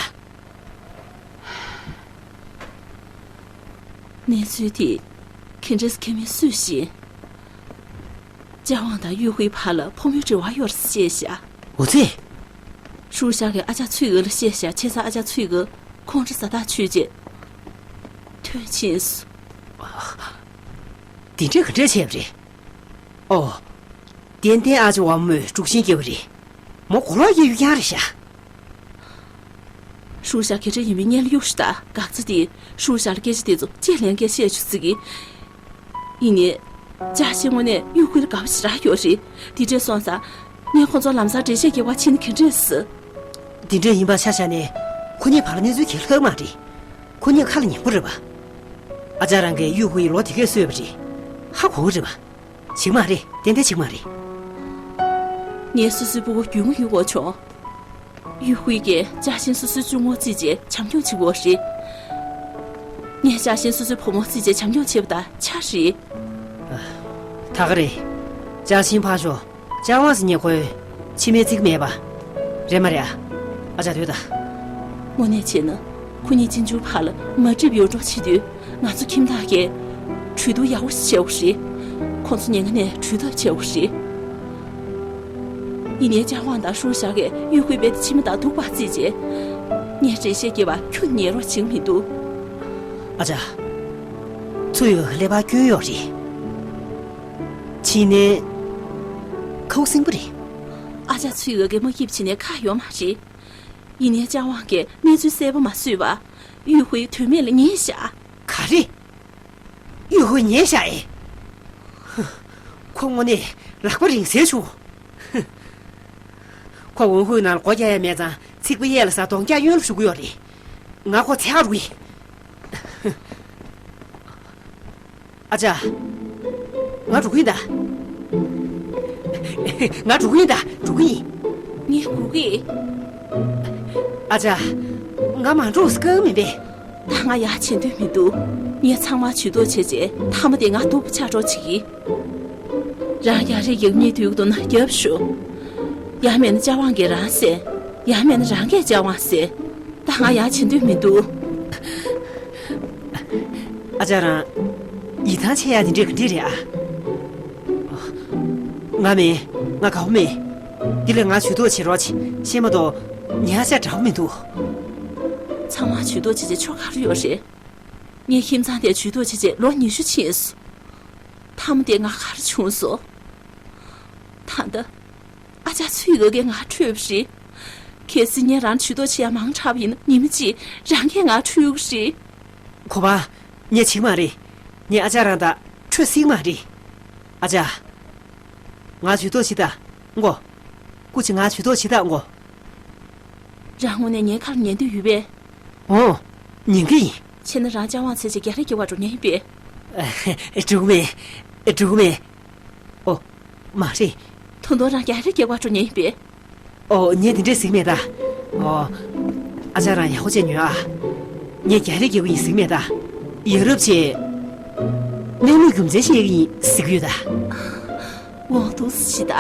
བྱེད་ག་གནས་ཚུལ་དེ་ག་འདྲས་སེ་མཁྱེན་མིན་སུས་ཤེས། ཅཱ་ཝང་དང་ཡུས་ཧུའེ་བར་ལ་ཕོ་མོའི་འབྲེལ་བ་ཡོད་རེད་ཟེར་བཤད་ཤག་འོ་ཙི། ཧྲུའུ་ཞ་གིས་ཨ་ཅག་ཚུའེ་ཨེ་ལ་བཤད་ཤག་བྱས་ཙང་ཨ་ཅག་ཚུའེ་ཨེ་ཁོང་ཁྲོ་ཟ་ཐག་ཆོད་རྗེས་ཐོན་ཕྱིན་སོང་། དེ་འདྲས་ག་འདྲས་བྱས་པ་རེད། ཨོ། ཏན་ཏན་ཨ་ཅག་བ་མོས་དཀྲུག་ཤིང་བརྒྱབ་པ་རེད། མོ་གོ་ལོག་གཡས་གཡོན་རྐྱང་རེད་ཤག་ཧྲུའུ་ཞ་སྐད་ཆ་ཡིན་མིན་སྔོན་ལ་གཡུག་ཞུ་དང་། འགག་རྩ་དེ་ཧྲུའུ་ཞ་ལ་སྐད་ཆ་དེ་ཚོ་ཅི་ལན་སྐད་བཤད་ཆོག་ཟེར་གི། ཡིན་ནའི། ཅཱ་ཤིང་དངོས་གནས་གཡུས་ཁུལ་ལ་དགའ་པོ་ཞེ་དྲག་ཡོད་རེད། དེ་འདྲས་སོང་ཙང་། ངས་ཁོང་ཚོ་ལམ་སང་འགྲེལ་བཤད་རྒྱག་པར་ཕྱིན་ན་ག་འདྲས་ཟེར། འདི་འདྲ་ཡིན་པ་ཆ་བཞག་ནས་ཁོ་གཉིས་བར་ལ་གནས་ཚུལ་གང་ཡང་ལྷག་མ་རེད། ཁོ་གཉིས་ཁ་ལ་ཉན་པོ་རེད་པ། ཨ་ཅག་རང་གིས་གཡུ་ཧུའི་ལོ་དེ་གས་གསོས་པ་རེད། ཧ་གོ་གི་རེད་པ། བྱེད་མ་རེད། ཏན་ཏན་བྱེད་མ་རེད། ངས་སོ་སོའི་སྤུ་གུ་རྒྱུས་མངའ་ཡོད་དགོས་བྱུང་། གཡུ་ཧུའི་གིས་ཅཱ་ཤིན་སོ་སོའི་གཅུང་མོ་བརྩིས་རྗེས་བྱམས་སྐྱོང་བྱེད་དགོས་རེད། ངས་ཅཱ་ཤིན་སོ་སོའི་བུ་མོ་བརྩིས་རྗེས་བྱམས་སྐྱོང་བྱེད་པ་དང་ཆ་རེད། ད་ག་རེད། ཅཱ་ཤིན་ཕར་ཞོག་ཅཱ་ཝང་ཟེར་མཁན་ཁོའི་ཕྱི་མའི་ཚིག་མེད་པ། རེད་མ་རེད་ཨ། ཨ་ཅག་སྡོད་ད། དངོས་གནས་བྱས་ན་ཁོ་གཉིས་གཅེན་གཅུང་བར་ལ་མ་འགྲིག་པ་ཡོང་འགྲོ་བྱེད་དུས། ང་ཚོ་ཁྱིམ་བདག་གིས་གྲོས་བསྡུར་ཡག་པོ་ཞིག་བྱེད་དགོས་རེད། ཁོང་ཚོ་ཉེན་ཁ་ནས་གྲོལ་ཐབས་བྱེད་དགོས་རེད། ཡིན་ནའི་ཅཱ་ཝང་དང་ཧྲུའུ་ཞའོ་གིས་གཡུ་ཧུའི་རྦད་དེ་ཕྱི་མ་དང་སྡུག་པ་བརྩིས་རྗེས། ངས་འགྲེལ་བཤད་རྒྱག་པ་ཁྱོན་ནས་ཉན་རོགས་བྱེད་ཀྱི་མི་འདུག་ཨ་ཅག་ཚུའུ་ཡོ་ཀླད་པ་སྐྱོན་ཡོད་རེད། ཕྱི་ནས་ཁ་བ་སིང་པོ་རེད། ཨ་ཅག་ཚུའུ་ཡོ་ཀའི་མ་སྐྱིད་བྱེད་ནས་ཁག་ཡོད་མ་རེད། ཡིན་ནའི་ཅཱ་ཝང་གིས་གནས་ཚུལ་གསལ་པོ་མ་བཟོས་པར་གཡུ་ཧུའི་དོན་མེད་ལ་ཉེས་བཞག་ག་རེ། གཡུ་ཧུའི་ཉེས་བཞག་ཨེ། ཁོ་དངོས་གནས་ལག་པ་རིང་སེ་བྱུང་། ཁོ་ཝུན་ཧུའི་ནང་ལ་སྒོ་རྒྱག་ཡ་མེད་ཙང་ཚིག་པ་གཡས་ལ་ཟ་གདོང་རྒྱག་གཡོན་ལ་ཞུགས་ཀྱི་ཡོད་རེད། ང་ཁོ་འཚོལ་ག་འགྲོ་གི་ཡིན། ཨ་ཅག་ང་འགྲོ་གི་ཡིན་ད། ང་འགྲོ་གི་ཡིན་ད། འགྲོ་གི་ཡིན། ངས་སྒུག་གི་ཡིན། ཨ་ཅག་ང་མ་འགྲོ་ཟེར་གི་མིན་པས། ད་ང་ཡར་བྱེད་འདོད་མི་འདུག་ངས་ཚང་མ་ཇུས་གཏོགས་བྱས་རྗེས་མཐའ་མ་དེ་ང་སྡུག་པོ་ཆགས་འགྲོ་བྱེད་ཀྱི་ཡིན། རང་ཡར་རེ་ཡག་ཉེས་འདུག་ན་རྒྱབ་ཤོག་ཡང་མེད་ན་ཅཱ་ཝང་གིས་རང་བསད། ཡང་མེད་ན་རང་གིས་ཅཱ་ཝང་བསད། ད་ང་ཡར་བྱེད་འདོད་མི་འདུག་ཨ་ཅག་རང་ཡིད་ཐང་ཆད་ཡ་དེ་འདྲས་ག་འདྲས་རེད་ཨ། ང་མིན། ང་དགའ་པོ་མེད། འདི་ལས་ང་ཇུས་གཏོགས་བྱེད་རོགས་བྱེད། ཤེས་མ་གཏོགས་ཉག་ཤ་འདྲ་པོ་མི་འདུག་ཚང་མ་ཇུས་གཏོགས་བྱེད་ཆེད་ཆོ་ག་རེ་ཡོད་རེད། ངས་ཁྱིམ་ཚང་དེ་ཇུས་གཏོགས་བྱེད་ཆེད་ལོ་ཉི་ཤུ་ཕྱིན་སོང་། མཐའ་མ་དེ་ང་ག་རེ་བྱུང་སོང་། ད་ལྟ་ཨ་ཅག་ཚུའུ་ཡོ་ཀས་ང་ཁྲོས་པ་རེད། གལ་སྲིད་ངས་རང་ཇུས་གཏོགས་བྱེད་ཡ་མང་དྲགས་པ་ཡིན་ན་ཉི་མ་གཅིག་རང་གིས་ང་ཁྲོས་ཀྱི་རེད། ཁོ་པ། ངས་བྱེད་མ་རེད། ངས་ཨ་ཅག་རང་དང་ཁྲོས་སྲིད་མ་རེད། ཨ་ཅག་ང་ཇུས་གཏོགས་བྱེད་ད་མགོ། སྐུ་མཁྱེན་ང་ཇུས་གཏོགས་བྱེད་ད་མགོ། རང་དངོས་གནས་ངའི་ཁ་ལ་ཉན་འདོད་ཡོད་པས། ཨོ། ཉན་གི་ཡིན། བྱས་ན་རང་ཅཱ་ཝང་བསད་བྱས་རྒྱག་རེས་རྒྱག་པར་འགྲོ་མཁན་ཡིན་པས། འགྲོ་གི་མེད། འགྲོ་གི་མེད། ཨོ། མ་རེད། ད་དུང་རང་རྒྱག་རེས་རྒྱག་པར་འགྲོ་མཁན་ཡིན་པས། ཨོ། ངས་དེ་འདྲས་ཟེར་གྱི་མེད་ད། ཨོ། ཨ་ཅག་རང་ཡག་པོ་བྱས་ཉོན་ཨ། ངས་རྒྱག་རེས་རྒྱག་གི་ཡིན་ཟེར་གྱི་མེད་ད། ཡ་རབས་བྱས། གནས་ལུགས་རྒྱུ་མཚན་བཤད་ཀྱི་ཡིན་ཟེར་གྱི་ཡོད་ད། དབང་ཐུགས་སུ་ཆེ་ད།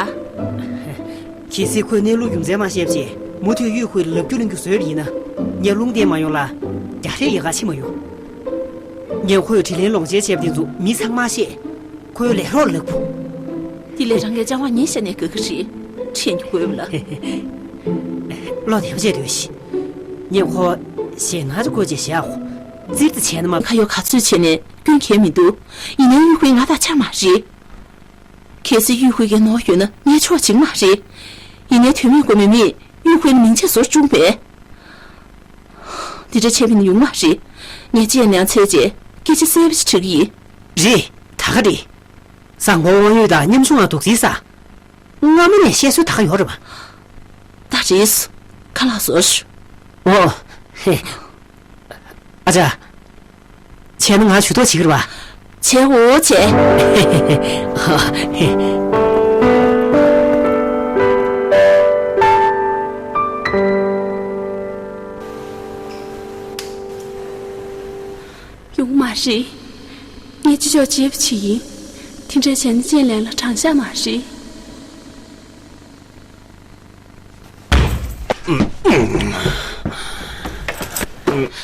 གལ་སྲིད་ཁོས་གནས་ལུགས་རྒྱུ་མཚན་མ་བཤད་པ་བྱས་མུ་མཐུད་གཡུ་ཧུའི་ལབ་རྒྱུ་ལེན་རྒྱུ་བཟོས་པ་ཡིན་ན། ངས་རླུང་བསྟན་མ་ཡོང་ལ། རྒྱག་རེས་ཡག་ག་ཕྱིན་མ་ཡོང་། ངས་ཁོས་དྲིན་ལན་ལོག་འཇལ་བྱས་པ་དེ་ཚོ་མི་ཚང་མ་ཤེས། ཁོའི་ལས་རོགས་ལབ་དགོས། དེ་ལས་རང་གིས་ཅཱ་ཝང་ཉེས་བཞག་ནས་དགའ་གི་རེད། དྲན་རྒྱུ་དགོས་པ་ལ། བློ་བདེ་པོ་བྱས་སྡོད་ཤིག་ངས་ཁོ་ཞེད་སྣང་ཅིག་དགོས་ཅེས་བཤད་ཨ་ཁོ། ཙིར་ཏི་བྱས་ན་མ། ཁ་ཡོག་ག་ཚོད་བྱས་ནས་སྐྱོན་གལ་མི་འདུག་ཡིན་ནའི་གཡུ་ཧུའི་ང་དང་ཆ་མ་རེད། གལ་སྲིད་གཡུ་ཧུའི་གིས་ནོར་ཡོད་ན་ངས་ཆོག་བྱེད་ཀྱི་མ་རེད། ཡིན་ནའི་དོན་མེད་དགོས་མེད་མིས་གཡུ་ཧུའི་ལ་མིང་ཆད་བཟོ་བཅུག་པས། འདི་འདྲ་བྱས་པ་ཡིན་ན་ཡོང་མ་རེད། ངས་ཅེས་ནས་འཚོལ་རྗེས་སྐད་ཆ་གསལ་པོ་ཞིག་དྲི་གི་ཡིན། རེད། ད་ག་རེད། བཟང་པོ་དབང་ཡོད་དང་ཉམ་ཆུང་ང་དུག་རྩིས་ས། སྔ་མོ་ནས་བཤད་སྲོལ་ད་ག་ཡོད་རེད་པ། ད་རེད། ཁ་ལག་བཟོ་ཤོག་ཨོ། ཧེ། ཨ་ཅག་བྱས་ན་ང་ཇུས་གཏོགས་བྱེད་ཀྱི་རེད་པ། བྱེད་འོ་བྱེད། ཡོང་མ་རེད། ངས་ཅི་ལྕོགས་བྱེད་པ་བྱེད་ཡིན། དེ་འདྲ་བྱས་ན་སྤྱན་ལན་ལ་དྲང་བཞག་མ་རེད།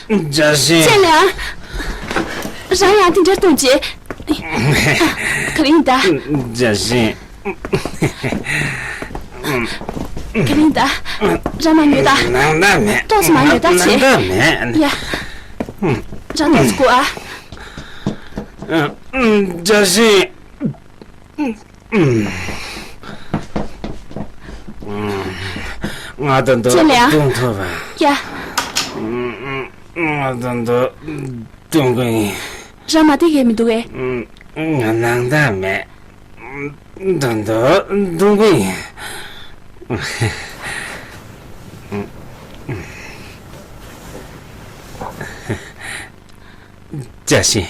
བྱས་ལ། རང་ཡང་དེ་འདྲར་གཏོང་རྗེས། ག་རེ་ཡིན་ད། བྱས་ལ། ག་རེ་ཡིན་ད། རང་མ་ཉོས་ད། ནང་ད་མེད། ཏོག་ཙམ་མ་ཉོས་ད་བྱས། ནང་ད་མེད། ཡ། རང་ཏོག་ཙམ་སྒུག་ཨ། བྱས་ལ། ང་ད་འདི་ཅི་ལ་ཡ། བཏུང་ཐུབ་པ། ཡ། ང་ད་འདི་བཏུང་གི་ཡིན། རང་མ་བསྡད་ཡས་མི་འདུག་གས། ང་ནང་ད་མེད། ད་འདི་བཏུང་གི་ཡིན། བཀྲ་ཤིས།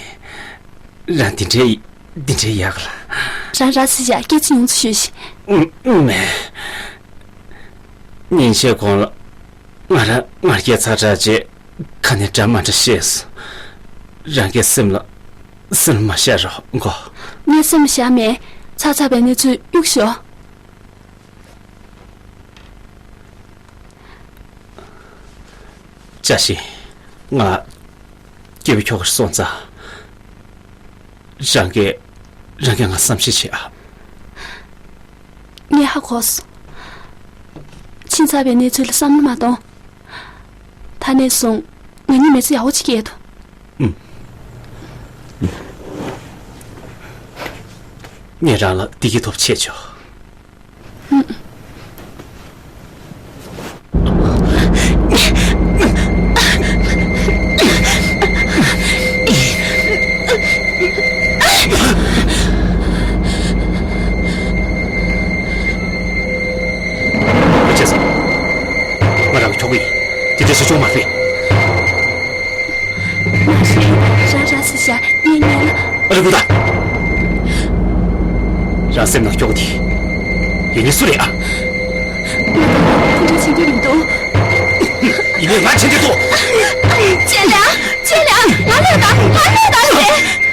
རང་འདི་འདྲའི་འདི་འདྲའི་ཡག་ལ། རང་ར་སི་ཡ་སྐད་ཆ་ཡོངས་སུ་ཤོད་ཤིག་མེད། ཉིན་ཤས་གོང་ལ་ང་རང་ང་རྒྱལ་ཚ་དྲགས་བྱས་ཁ་ནས་འདྲ་མ་འདྲ་བཤད་སོང་། རང་གི་སེམས་ལ་སེམས་ལ་མ་བཞག་རོགས་མགོ། ངས་སེམས་ལ་བཞག་མེད། ཚར་ཚར་བའི་གནས་ཚུལ་གཡུག་ཞོག་བཀྲ་ཤིས། ང་སྐྱེ་བོ་ཁྱོ་གར་སོང་ཙང་། རང་གིས་རང་གིས་ང་བསམ་ཤེས་བྱེད་ཨ། ངས་ཧ་གོ་སོང་། ཕྱིན་ཚར་བའི་གནས་ཚུལ་ལ་བསམ་བློ་མ་གཏོང་། ད་ནས་བཟུང་ང་གཉིས་མི་ཚེ་ཡག་པོ་ཅིག་སྐྱེལ་ཐུབ། ཨུམ། ངས་རང་ལ་བདེ་སྐྱིད་ཐོབ་ཆེད་ཆོག་ང་རང་གི་ཁྱོ་ག་ཡིན། དེ་འདྲ་བྱེད་ཆོག་མ་རེད། མ་རེད། རང་རང་ཟེར་བཞག་ངས་ཉན། ཨ་རི་ཀུ་ད། རང་སེམས་ནང་སྐྱོ་གི་དེ། ཡིན་ནི་སུ་རེད་ཨ། ང་དང་དེ་འདྲ་བྱེད་རྒྱུ་མི་འདུག་ཡིན་ནི་ང་བྱེད་རྒྱུ་འདུག་ཅེ་ལ། ཅེ་ལ། ང་ལོས་དང་ང་ལོས་དང་ཟེར།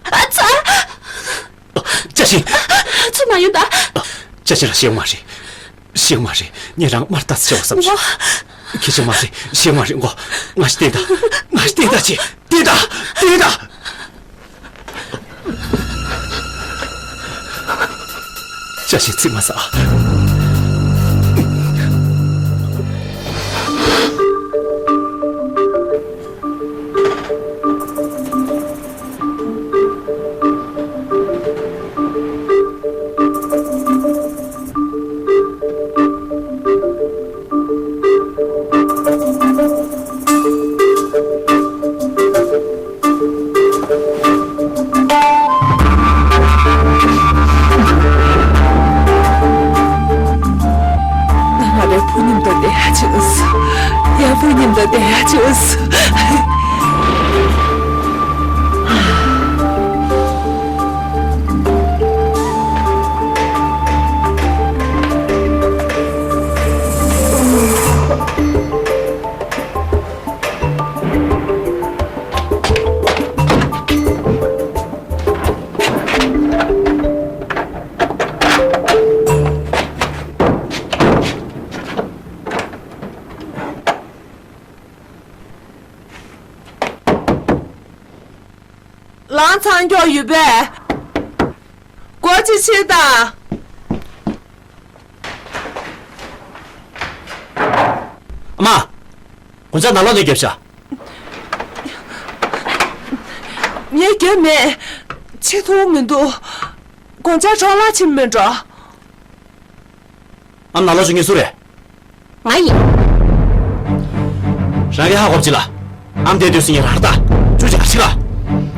ཨ་ཙ། བཀྲ་ཤིས། ཚུར་མ་ཡོང་ད། བཀྲ་ཤིས་ལ་ཤེས་མ་རེད། ཤེས་མ་རེད། ངས་རང་མར་ལྟ་ཟེར་བ་བསམ་ཤེས། ཁྱེད་ཤེས་མ་རེད། ཤེས་མ་རེད་མགོ། ང་ཞིག་བལྟས་ད། ང་ཞིག་བལྟས་ད་ཅེ། བལྟས་ད། བལྟས་ད། བཀྲ་ཤིས་ཚིག་མ་ཟ། ང་རའི་བུ་མཉམ་དུ་བསྡད་ཡ་བྱོས། ཡ་བུ་མཉམ་དུ་བསྡད་ཡ་བྱོས། ལང་ཚང་མགྱོགས་ཡོད་པས། སྒོ་ཕྱེ་ཕྱེ་དང་། ཨ་མ། སྒོ་ལྕགས་ནང་ལོགས་ནས་རྒྱབ་བཞག་ངས་རྒྱབ་མེད། ཕྱེ་ཐུབ་མི་འདུག་སྒོ་ལྕགས་འཕྲོ་བརླག་ཕྱིན་མེད་འགྲོ། ཨ་མ་ནང་ལོགས་ཕྱོགས་ངེས་སུ་རེད། ང་ཡིན། རང་གིས་ཧ་གོ་བྱེད་ལ། ཨ་མ་དེ་དུས་སུ་ངས་རང་ལྟ། ཅུ་ཅག་ཤི་ལ།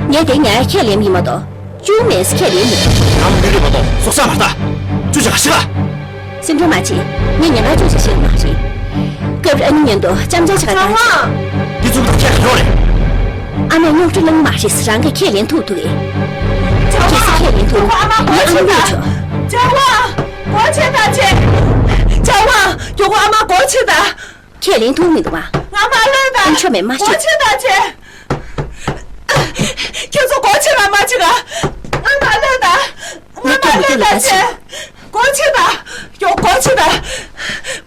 ངས་དེ་ཉག་ཁས་ལེན་མི་མ་གཏོགས། ཅུང་མེད་ཁས་ལེན་མི། ཨ་མ་མི་རིགས་མ་གཏོགས་སྲོག་ཆགས་མ་ལྟ། ཅུ་ཅག་ཤི་ལ། སེམས་ཁྲལ་མ་བྱེད། ངས་ཉེན་ཁ་ཅུང་ཟད་ཤེས་མ་རེད། སྐབས་རེ་ཨ་ནེ་མཉམ་དུ་ལྕམ་ཆ་ཆ་ག་ད། འདི་ཚོ་ཁྱེད་ཀྱི་རོགས་རེད། ཨ་མས་རྙོག་དྲ་བསླངས་མ་རེད། རང་གིས་ཁས་ལེན་ཐུབ་ཐུབ་རེད། ཁྱེད་ཀྱིས་ཁས་ལེན་ཐུབ། ངས་ཨ་མ་གཡུག་ཆོག་ཇ་ཝང་། སྒོ་ཕྱེ་ད་ཅེ། ཇ་ཝང་། མགྱོགས་པོ་ཨ་མ་སྒོ་ཕྱེ་ད། ཁས་ལེན་ཐུབ་མི་འདུག་ཨ། ང་མ་ལོས་ད། ཨ་མཆོག་མེད་མ་སྒོ་ཤོད། ཕྱེ་ད་ཅེ། ཁྱེད་ཚོ་སྒོ་ཕྱེ་ལ་མ་ཅིག་ཨ། ང་མ་ལོས་ད། ང་མ་ལོས་ད་ཅེ། སྒོ་ཕྱེ་ད། ཡོ་སྒོ་ཕྱེ་ད།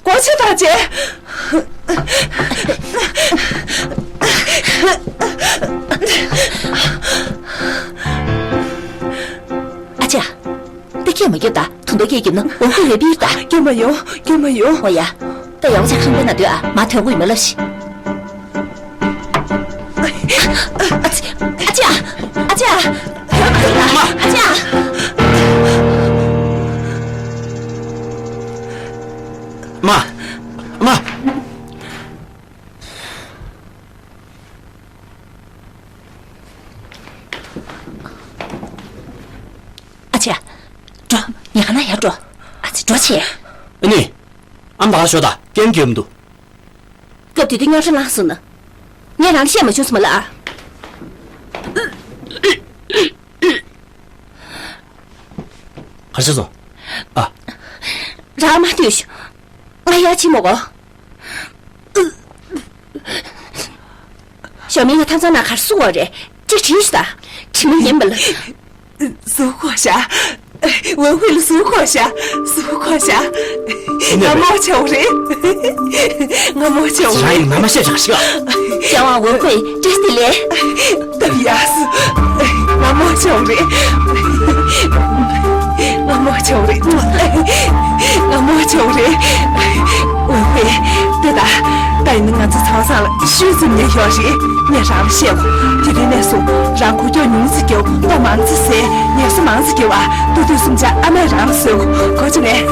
སྒོ་ཕྱེ་ད་ཅེ། ཨ་ཅག་འདི་སྐད་མ་རྒྱབ་ད། དུང་དུ་སྐད་རྒྱབ་ན་འོ་ཁུ་རེ་པིར་ད། རྒྱབ་མ་ཡོང་། རྒྱབ་མ་ཡོང་། འོ་ཡ། ད་ཡག་པོ་ཅག་ཁང་པའི་ནང་སྡོད་ཨ། མ་ཐོན་དགོས་ཡོད་མ་ལབ་ཤིག་ཨ་ཅག་ཨ་ཅག་ཨ་ཅག་ཨ་ཅག་འགྲོ་བྱེད། ཨ་ནི། ཨམ་ད་ག་ཤོག་ད་སྐད་འགྱོད་མི་འདུག་སྐབས་དེ་དུས་རྙོག་དྲ་ལངས་སོང་ན། ངས་རང་ལ་བཤད་མ་བྱུང་སོང་མ་ལ། ག་རེ་བྱས་སོང་། ཨ། རང་མ་ཐུས། ང་ཡར་ཕྱིན་མོ་གོ། ཞའོ་མིང་ལ་ཐབ་ཚང་ནང་ག་རེ་གསུང་བ་རེད། ཅིག་དྲིས་ཤིག་ད། དྲི་མ་ཉན་པ་ལ། གཟུགས་ཁོག་ཤ། ཝེ་ཧུའེ་ལ་གཟུགས་ཁོག་ཤ། གཟུགས་ཁོག་ཤ། ང་མོ་ཆེ་བ་རེད། ང་མོ་ཆེ་བ་རང་རེད། ཡིན་ང་མ་བཤད་རག་ཤི་ག་ཅང་ཝང་ཝེ་ཧུའེ་བཀྲ་ཤིས་བདེ་ལེགས། སྟབས་ཡག་སོ། ང་མོ་ཆེ་བ་རེད། ང་མོ་ཆེ་བ་རེད། ང་མོ་ཆེ་བ་རེད། ཝེ་ཧུའེ། ལྟོས་དང་། ད་ཡིན་ན་ང་ཚོ་ཚང་སང་ལ་ཤུལ་ཙམ་ཉལ་ཞོག་རེད། ངས་རང་ལ་བཤད་གོ། དེ་རིང་ནས་བཟུང་རང་འཁོར་སྐྱོད་ཉུང་ཙམ་རྒྱོབ། ལྟོ་མང་ཙམ་ཟས། ངལ་གསོ་མང་ཙམ་རྒྱོབ་ཨ། ལྟོ་དུས་གསུམ་ཆ་ཨ་མས་རང་ལ་བཟོས་གོ། གོ་བྱུང་ངས།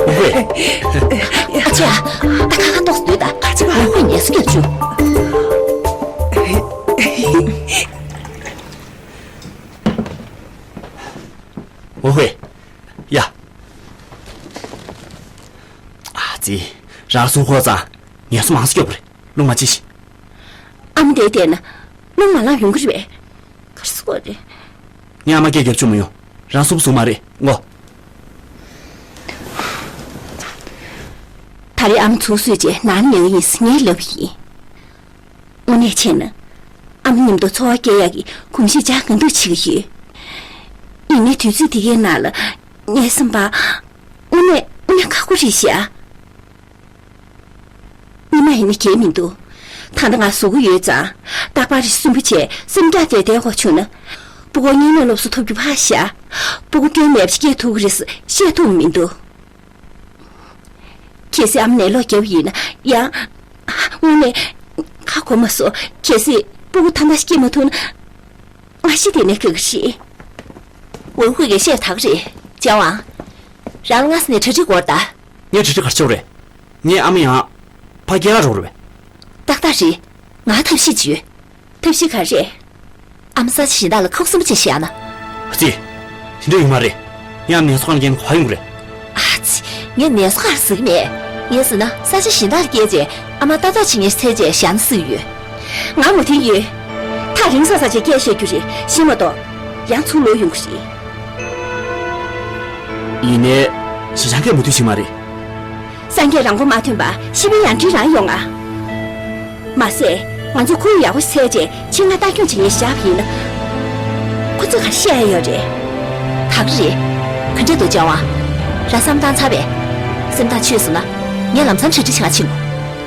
ཝེ་ཧུའེ། ཨ་ཅག་ད་ཁ་ཁ་ཏོག་ཙམ་སྡོད་ད། ཨ་ཅག་ཝེ་ཧུའེ་ངལ་གསོ་སྐྱོད་བཅུག་ཝེ་ཧུའེ། ཡ། ཨ་ཙི། རང་གཟུགས་ཁོག་ཙང་ངལ་གསོ་མང་ཙམ་རྒྱོབ་རེད། རླུང་མ་ཆེ་ཞིག་ཨ་མ་དེ་བལྟས་ན་རླུང་མ་ལངས་ཡོང་གི་རེད་པས། ག་རེ་ཟེར་དགོས་རེད། ངས་ཨ་མ་སྐད་རྒྱབ་བཅུག་མ་ཡོང་། རང་གཟུགས་པོ་བཟང་མ་རེད་ངོ་། ད་རེས་ཨ་མ་ཚུར་གསོས་རྗེས་ནང་ཉལ་གི་ཡིན་ཟེར་ངས་ལབ་པ་ཡིན། དངོས་གནས་བྱས་ན། ཨ་མ་མཉམ་དུ་འཚོ་བ་སྐྱེལ་ཡག་གི་གོམས་གཤིས་འཇགས་གང་ཐུབ་བྱེད་ཀྱི་ཡོད། ཡིན་ནའི་དུས་ཚོད་དེ་གའི་ནང་ལ་ངའི་སེམས་པ། དངོས་གནས་དངོས་གནས་ཁག་པོ་རེད་ཤག་ཉི་མ་ཡིན་ན་གལ་མི་འདུག་ད་ལྟ་ང་ཟུག་གི་ཡོད་ཙང་། རྟག་པར་རེ་གསོན་པོ་བྱས་སེམས་ཐག་བཅད་བསྡད་དགོས་བྱུང་ན། སྤུ་གུ་གཉིས་ནས་སློབ་གསོ་ཐོབ་རྒྱུ་ཕར་བཞག་སྤུ་གུ་སྐྱོན་མེད་པ་ཞིག་སྐྱེ་ཐུབ་ཀྱི་རེད་ཟེར་བཤད་ཐུབ་མི་འདུག་གལ་སྲིད་ཨ་མ་ནད་ལོག་བརྒྱབ་ཡིན་ན་ཡང་། དངོས་གནས། ཁ་གོ་མ་སོང་། གལ་སྲིད་སྤུ་གུ་ཐ་མ་སྐྱེ་མ་ཐུབ་ན། ང་ཤི་དེ་ནས་དགའ་གི་རེད། ཝུན་ཧུའེ་གིས་བཤད་དག་རེད། ཅང་ཝང་། རང་ལ་སྔ་ས་ནས་གྲ་སྒྲིག་དགོས་རེད་ད། ངས་གྲ་སྒྲིག་ག་རེ་བྱེད་དགོས་རེད། ངས་ཨ་མ་ཡང་ཕ་སྐྱེལ་ག་འགྲོ་དགོས་རེད་པས། ཏག་ཏག་རེད། ང་ཐབས་ཤེས་ཅིག་ཡོད། ཐབས་ཤེས་ག་རེ་རེད། ཨ་མ་ས་ཆ་གཞན་དག་ལ་ཁུག་སིམ་པོ་བྱས་བཞག་ན། ཨ་ཙི། དེ་འདྲ་ཡོད་མ་རེད། ངས་ཨ་མ་ནད་གསོ་ཁང་ལ་སྐྱེལ་ན་ག་པར་ཡོང་གི་རེད། ཨ་ཙི། ངས་ནད་གསོ་ཁང་ཟེར་གྱི་མེད། ངས་ཟེར་ན་ས་ཆ་གཞན་དག་ལ་སྐྱེལ་རྗེས་ཨ་མ་ཏག་ཏག་བྱེད་མཁན་ཞིག་འཚོལ་རྗེས་བཞག་ན་སྲིད་ཀྱི་ཡོད། ང་མུ་མཐུད་ཡོད། ཐག་རིང་ས་ས་ཆ་སྐད་བཤད་རྒྱུ་རེད་ཤེས་མ་གཏོགས། ཡང་ཚུར་ལོག་ཡོང་གི་རེད། ཡིན་ནའི། ཞེ་ཆང་གིས་མུ་མཐུད་བྱེད་མ་རེད། སངས་རྒྱས་རང་མགོ་མ་ཐོན་པ་ཤི་བའི་ཡང་སྤྲིན་རང་ཡོང་ང་། མ་ཟད། ང་ཚོ་ཁོར་ཡུག་ཡག་པོ་ཞིག་འཚོལ་རྗེས་ཆེད་མངགས་ལྟ་སྐྱོང་བྱེད་མཁན་ཞིག་བཞག་པ་ཡིན་ན། ཁོ་ཚོས་ག་རེ་བཤད་ཡ་ཡོད་རེད། ག་གི་རེད། ག་འདྲ་འདུག་ཅང་ཝང་། རང་བསམ་བཏང་ཚར་བས། སེམས་ཐག་ཆོད་སོང་ན། ངས་ལམ་སང་གྲ་སྒྲིག་བྱེད་ག་ཕྱིན་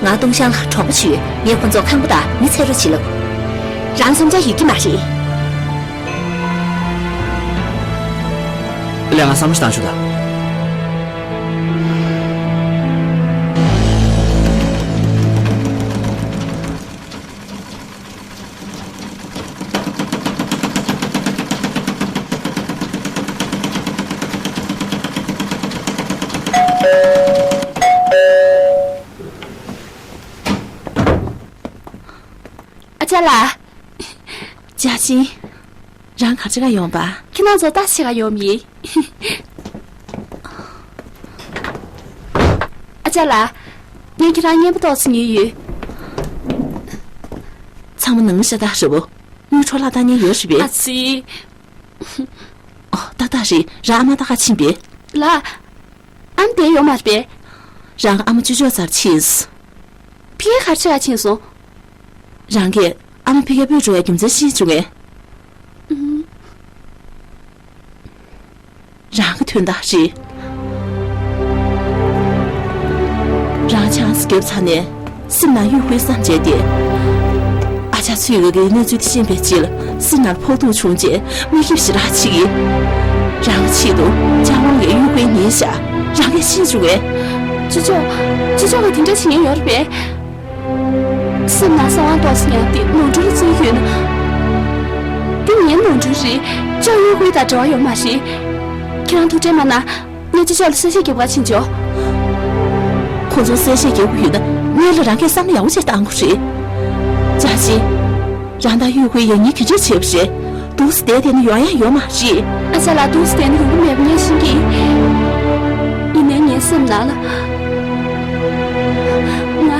དགོས། ང་ཏུང་ཤང་ལ་གྲོགས་པོ་ཞིག་ཡོད། ངས་ཁོ་ཚོར་ཁང་པ་དང་མི་འཚོལ་རོགས་བྱེད་ལབ། རང་བསམ་འཆར་ཡོད་ཀྱི་མ་རེད། ལས་ང་བསམ་བློ་ཞིག་བཏང་ཆོག་ད། ཨ་ཅག་ལགས། ཅཱ་ཅིན། རང་ག་ཅི་ག་ཡོང་པ། ཁྱེད་རང་ཚོ་ལྟ་ཞིག་ག་ཡོང་མི། ཨ་ཅག་ལགས། ངས་ཁྱེད་རང་རྔན་པ་ཏོག་ཙམ་ཉོས་ཡོད། ཚང་མ་ནང་ཤ་སྟག་རེད་བོ། དངུལ་འཕྲོ་བརླག་བཏང་མཁན་ཡོད་རེད་པས། ཨ་ཙི། ཨོ། ཏག་ཏག་རེད། རང་ཨ་མ་ལྟ་ག་ཕྱིན་པས། ལགས། ཨ་མ་དེ་ཡོད་མ་རེད་པས། རང་ཨ་མ་ཅོ་ཅོ་རྩར་ཕྱིན། ཕ་གིར་ག་རེ་བྱེད་ག་ཕྱིན་སོང་། རང་གིས་ཨ་མ་ཕ་གིར་སྤོས་འགྲོ་ཡ་རྒྱུ་མཚན་ཤེས་བྱུང་ངས། ཨུམ། རང་གི་དོན་དག་རེད། རང་ཆང་ས་བརྒྱབ་ཚར་ནས་སེམས་ནང་གཡོ་འགུལ་བསམ་བྱས་ཏེ། ཨ་ཅག་ཚོས་ང་གི་གནས་ཚུལ་དེ་ཤེས་པའི་རྗེས་ལ་སེམས་ནང་ཕོག་ཐུག་བྱུང་རྗེས་མི་སྐྱིད་ཞེ་དྲག་བྱེད་ཀྱི། རང་གི་ཆེད་དུ་ཅང་ཝང་ལ་གཡོ་འགུལ་ཉན་བཞག་རང་གིས་ཤེས་བྱུང་ངས། ཅོ་ཅོ། ཅོ་ཅོ་གིས་དེ་འདྲ་བྱེད་ཉན་ཡོད་རེད་པས། སེམས་ནང་གསང་བ་ཏོག་ཙམ་ཡང་དེ་ནོར་འཁྲུལ་བརྩི་ཡོད་ན། དེ་ངའི་ནོར་འཁྲུལ་རེད། ཅང་ཝང་ཁོ་དང་འབྲེལ་བ་ཡོད་མ་རེད། ཁྱེད་རང་ཐུགས་ཁྲལ་མ་གནང་། ངས་ཅོ་ཅོ་ལ་གསལ་བཤད་རྒྱག་པར་ཕྱིན་ཆོག་ཁོང་ཚོར་གསལ་བཤད་རྒྱག་དགོས་ཡོད་ན་སྔོན་ལ་རང་གིས་བསམ་བློ་ཡག་པོ་ཅིག་བཏང་དགོས་རེད། ཅཱ་ཅིན། རང་དང་ཝང་ཁོ་ཡང་སྙིང་གི་འདྲ་བྱས་པ་རེད། འདུག་སེ་བསྡད་བསྡད་ན་ཡོང་ཡ་ཡོད་མ་རེད། ཨ་ཅག་ལགས། འདུག་སེ་བསྡད་ན་ཡོང་གི་མེད་པ་ངས་ཤེས་ཀྱི། ཡིན་ནའི་ངའི་སེམས་ནང་ལ། ང་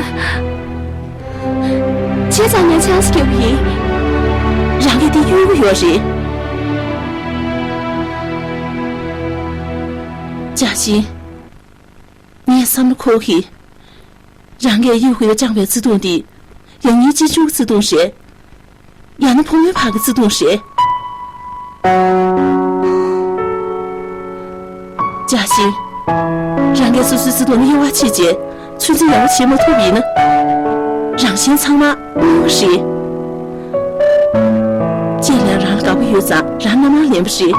བྱས་ཙང་ངས་ཆང་ས་བརྒྱབ་པ་ཡིན། རང་གིས་འདི་གཡོལ་གྱི་ཡོད་རེད། ཅག་ཤིང་། ངས་བསམ་བློ་འཁོར་གི། རང་གིས་གཡུ་ཧུའེ་ལ་བཅངས་པའི་བརྩེ་དུང་འདི། ཡང་སྙིང་གཅིག་མཇུག་གི་བརྩེ་དུང་རེད། ཡང་ན་ཕོ་མོའི་བར་གྱི་བརྩེ་དུང་རེད། ཅག་ཤིང་། རང་གིས་སོ་སོའི་བརྩེ་དུང་ལ་དབྱེ་བ་ཕྱེ་བྱས་ཚོད་འཛིན་ཡག་པོ་བྱེད་མ་ཐུབ་པ་ཡིན་ན། རང་གཞན་ཚང་མ་དམྱལ་བ་རེད། ཅེ་ལིང་རང་ལ་དགའ་པོ་ཡོད་ཙང་རང་མནའ་མར་ལེན་པ་རེད།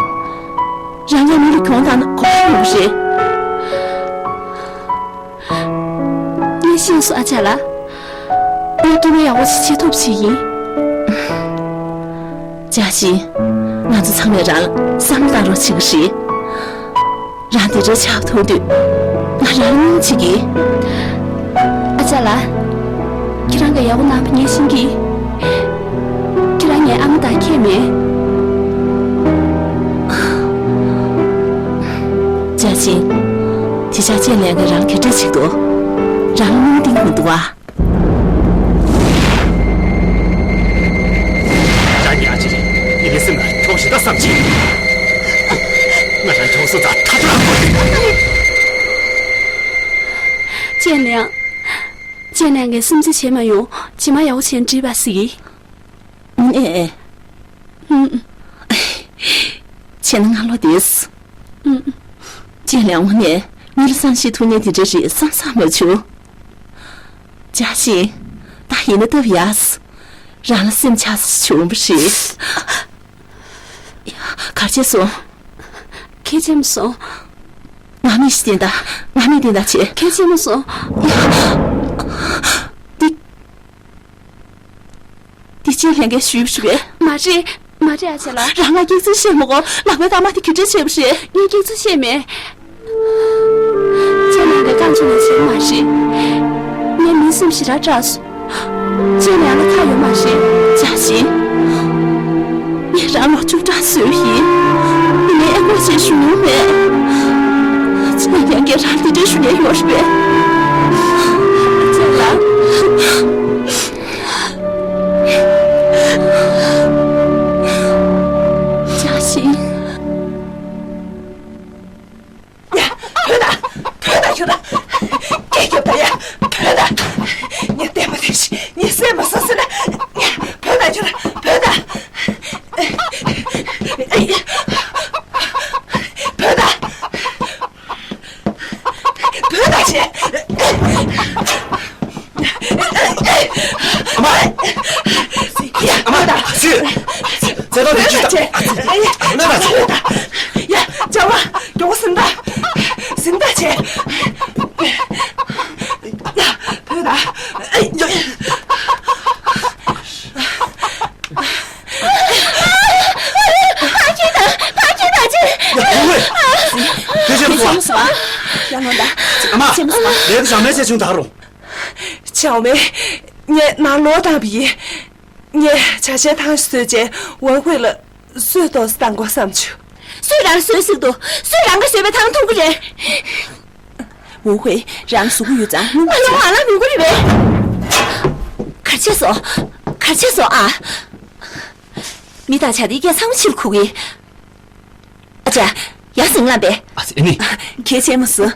རང་གིས་མི་ལ་གྱོང་བཏང་ན་གོ་བ་ལོག་པ་རེད། ངས་ཤེས་སོང་། ཨ་ཅག་ལགས། ངས་དཀྱུས་མ་ཡག་པོ་ཞིག་བྱེད་ཐུབ་ཞིག་ཡིན། ཅག་ཤིང་། ང་ཚོ་ཚང་མས་རང་ལ་བསམ་བློ་བཏང་རོགས་བྱེད་ཀྱི་རེད། རང་འདི་འདྲའི་ཆགས་པ་མཐོང་དུས་ང་རང་ལ་སྙིང་རྗེ་གི། ཨ་ཅག་ལགས། ཁྱེད་རང་གིས་ཡག་པོ་གནང་བ་ངས་ཤེས་ཀྱི། ཁྱེད་རང་ངའི་ཨ་མ་དང་ཁྱད་མེད། ཅག་ཤིང་། དེ་ཆགས་ཅེ་ལིང་གིས་རང་ག་འདྲ་བྱེད་འདུག་རང་ལ་སྙིང་གཏིང་མི་འདུག་ཨ། རང་གི་ཨ་ཅེ་རེད། ངའི་སེམས་ལ་ཁྱོག་ཞེ་དྲག་བསམ་གྱིས། ང་རང་ཁྱོག་སོ་ཙང་ཐག་ཆོད་ཨ་ཁོ། ཅེ་ལིང་། ཅེ་ལིང་གིས་སེམས་ཚེགས་བྱེད་མ་ཡོང་། ཇི་མ་ཡག་པོ་བྱས་ནས་འགྲིག་པ་ཟེར་གི། ཨེ། ཨུམ། བྱས་ན་ང་ལོ་དེས། ཨུམ། ཅེ་ལིང་དངོས་གནས་མི་ལ་བསམ་ཤེས་ཐུབ་མཁན་དེ་འདྲ་རེད་བསམ་བསམ་མ་བྱུང་། ཅག་ཤིང་། ད་ཡིན་ན་སྟབས་ཡག་ཟེ། རང་ལ་སེམས་ཆགས་ས་བྱུང་བ་རེད། ཡ། ག་རེ་བྱས་སོང་། ག་རེ་བྱས་མ་སོང་། ང་མི་ཞིག་བསྟན་ད། ང་མི་བསྟན་ད་བྱས། ག་རེ་བྱས་མ་སོང་། ཡ། འདི། འདི་ཅེ་ལིང་གིས་ཞུས་པ་རེད་པས། མ་རེད། མ་རེད། ཨ་ཅག་ལགས། རང་ང་སྐྱག་རྫུན་བཤད་མ་དགོས། ལག་པའི་སྐར་མ་དེ་ག་འདྲ་བྱས་པ་རེད། ངས་སྐྱག་རྫུན་བཤད་མེད། ཅེ་ལིང་གིས་རྐང་བཙུགས་ནས་བྱས་པ་མ་རེད། ངས་མིའི་སེམས་ཞེ་དྲག་སྐྲག་སོང་། ཅེ་ལིང་ལ་ཁག་ཡོད་མ་རེད། ཅག་ཤིང་། ངས་རང་ལོ་བཅུ་ཕྲག་བཟོས་ཡིན། ཡིན་ནའི་ཨེ་ཁོ་ཞེས་ཞུ་མྱོང་མེད། ཅེ་ལིང་གིས་རང་འདི་འདྲ་ཞུ་མཁན་ཡོད་རེད་པས། ཅེ་ལིང་། ཅག་ཤིང་། ཡ། བུད་ད། བུད་ད་ཁྱོད་ད། སྐད་རྒྱབ་ད་ཡ། བུད་ད། ངས་བལྟས་མ་བལྟས་ཤིག་ངས་བསད་མ་བསད་ཟེར་ན། བུད་ད་ཁྱོད་ད། བུད་ད། བུད་ད། བུད་ད་བྱས། ཨ་མ། ཨ་མ། སུས། ཚེ་ཐོག་དེ་ཅི་ལྟ། ཨ་ཙི། ཨ་ན་ད་ཚོ། ཡ། ཅག་མ། མགྱོགས་པོ་ཟིན་ད། ཟིན་ད་བྱས། ཡ། བུད་ད། ཡ། ཕར་ཁྱེར་ད། ཕར་ཁྱེར་ད་ཅི། ཡ། ཨོ་ཝེ། དེ་བྱས་མ་སོང་། ཡ། ལོ་ད། ཨ་མ། ལས་ཀ་ཞག་མེད་བྱས་བྱུང་ད་རུང་། ཆའོ་མེ། ངས་ནང་ལོག་བཏང་བ་ཡིན། ངས་ཇ་ཆས་ཐང་ཞིག་བཟོས་རྗེས་ཝང་ཧུའེ་ལ་གསོལ་ཏོག་ཙམ་བཏང་དགོས་བསམ་བྱུང་། སུས་རང་ལ་གསོལ་ཟེར་གྱི་འདུག་སུས་རང་གིས་བཟོས་པའི་ཐང་འཐུང་གི་རེད། ཝང་ཧུའེ། རང་གཟུགས་པོ་ཡོད་ཙང་སྔོན་ང་ལ་ང་ལ་ཉུང་གི་རེད་པས། ག་རེ་བྱས་སོང་། ག་རེ་བྱས་སོང་ཨ། མི་དང་བྱ་དེའི་སྐད་ཚང་མ་ཕྱིར་ཁུག་གི། ཨ་ཅག་ཡར་ཟིང་ལངས་པས། ཨ་ཙི། ཨེ་ནི། གལ་ཆེན་མོ་སུ།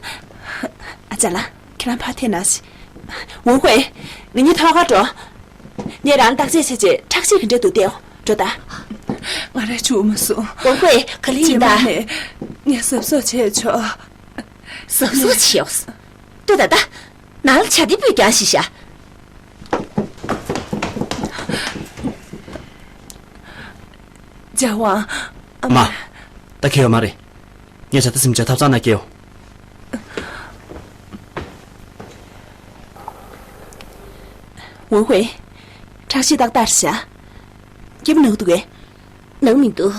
ཨ་ཅག་ལགས། ཁྱེད་རང་ཕར་ཐད་ན་ཞིག་ཝང་ཧུའེ། ང་གཉིས་ཐོག་ཁར་འགྲོ། ངས་རང་བརྟག་དཔྱད་བྱས་རྗེས་ཁྲག་ཤེད་ག་འདྲ་འདུག་བལྟའོ། འགྲོ་ད། ང་རང་བཅུག་མ་སོང་། ཝང་ཧུའེ། ག་ལེ་ཡིན་ད། རྗེས་མ་ནས་ངས་གཟབ་གཟབ་བྱས་ཆོག་གཟབ་གཟབ་བྱེད་འོ། ལྟོས་ད་ད། ནང་ལ་ཇ་དེ་སྤུས་རྒྱག་ཤིག་ཤ། ཇ་ཝང་། མ། ད་ཁེལ་ཡོད་མ་རེད། ངས་ཇ་ད་སིམ་ཇ་ཐབ་ཚང་ན་སྐྱེལ་ཡོང་། ཝུའུ་ཧུའེ། ཁྲག་ཤེད་ཏག་ཏག་རེད་ཤག་སྐྱིད་པོ་ནང་འདུག་གས། ནང་མི་འདུག་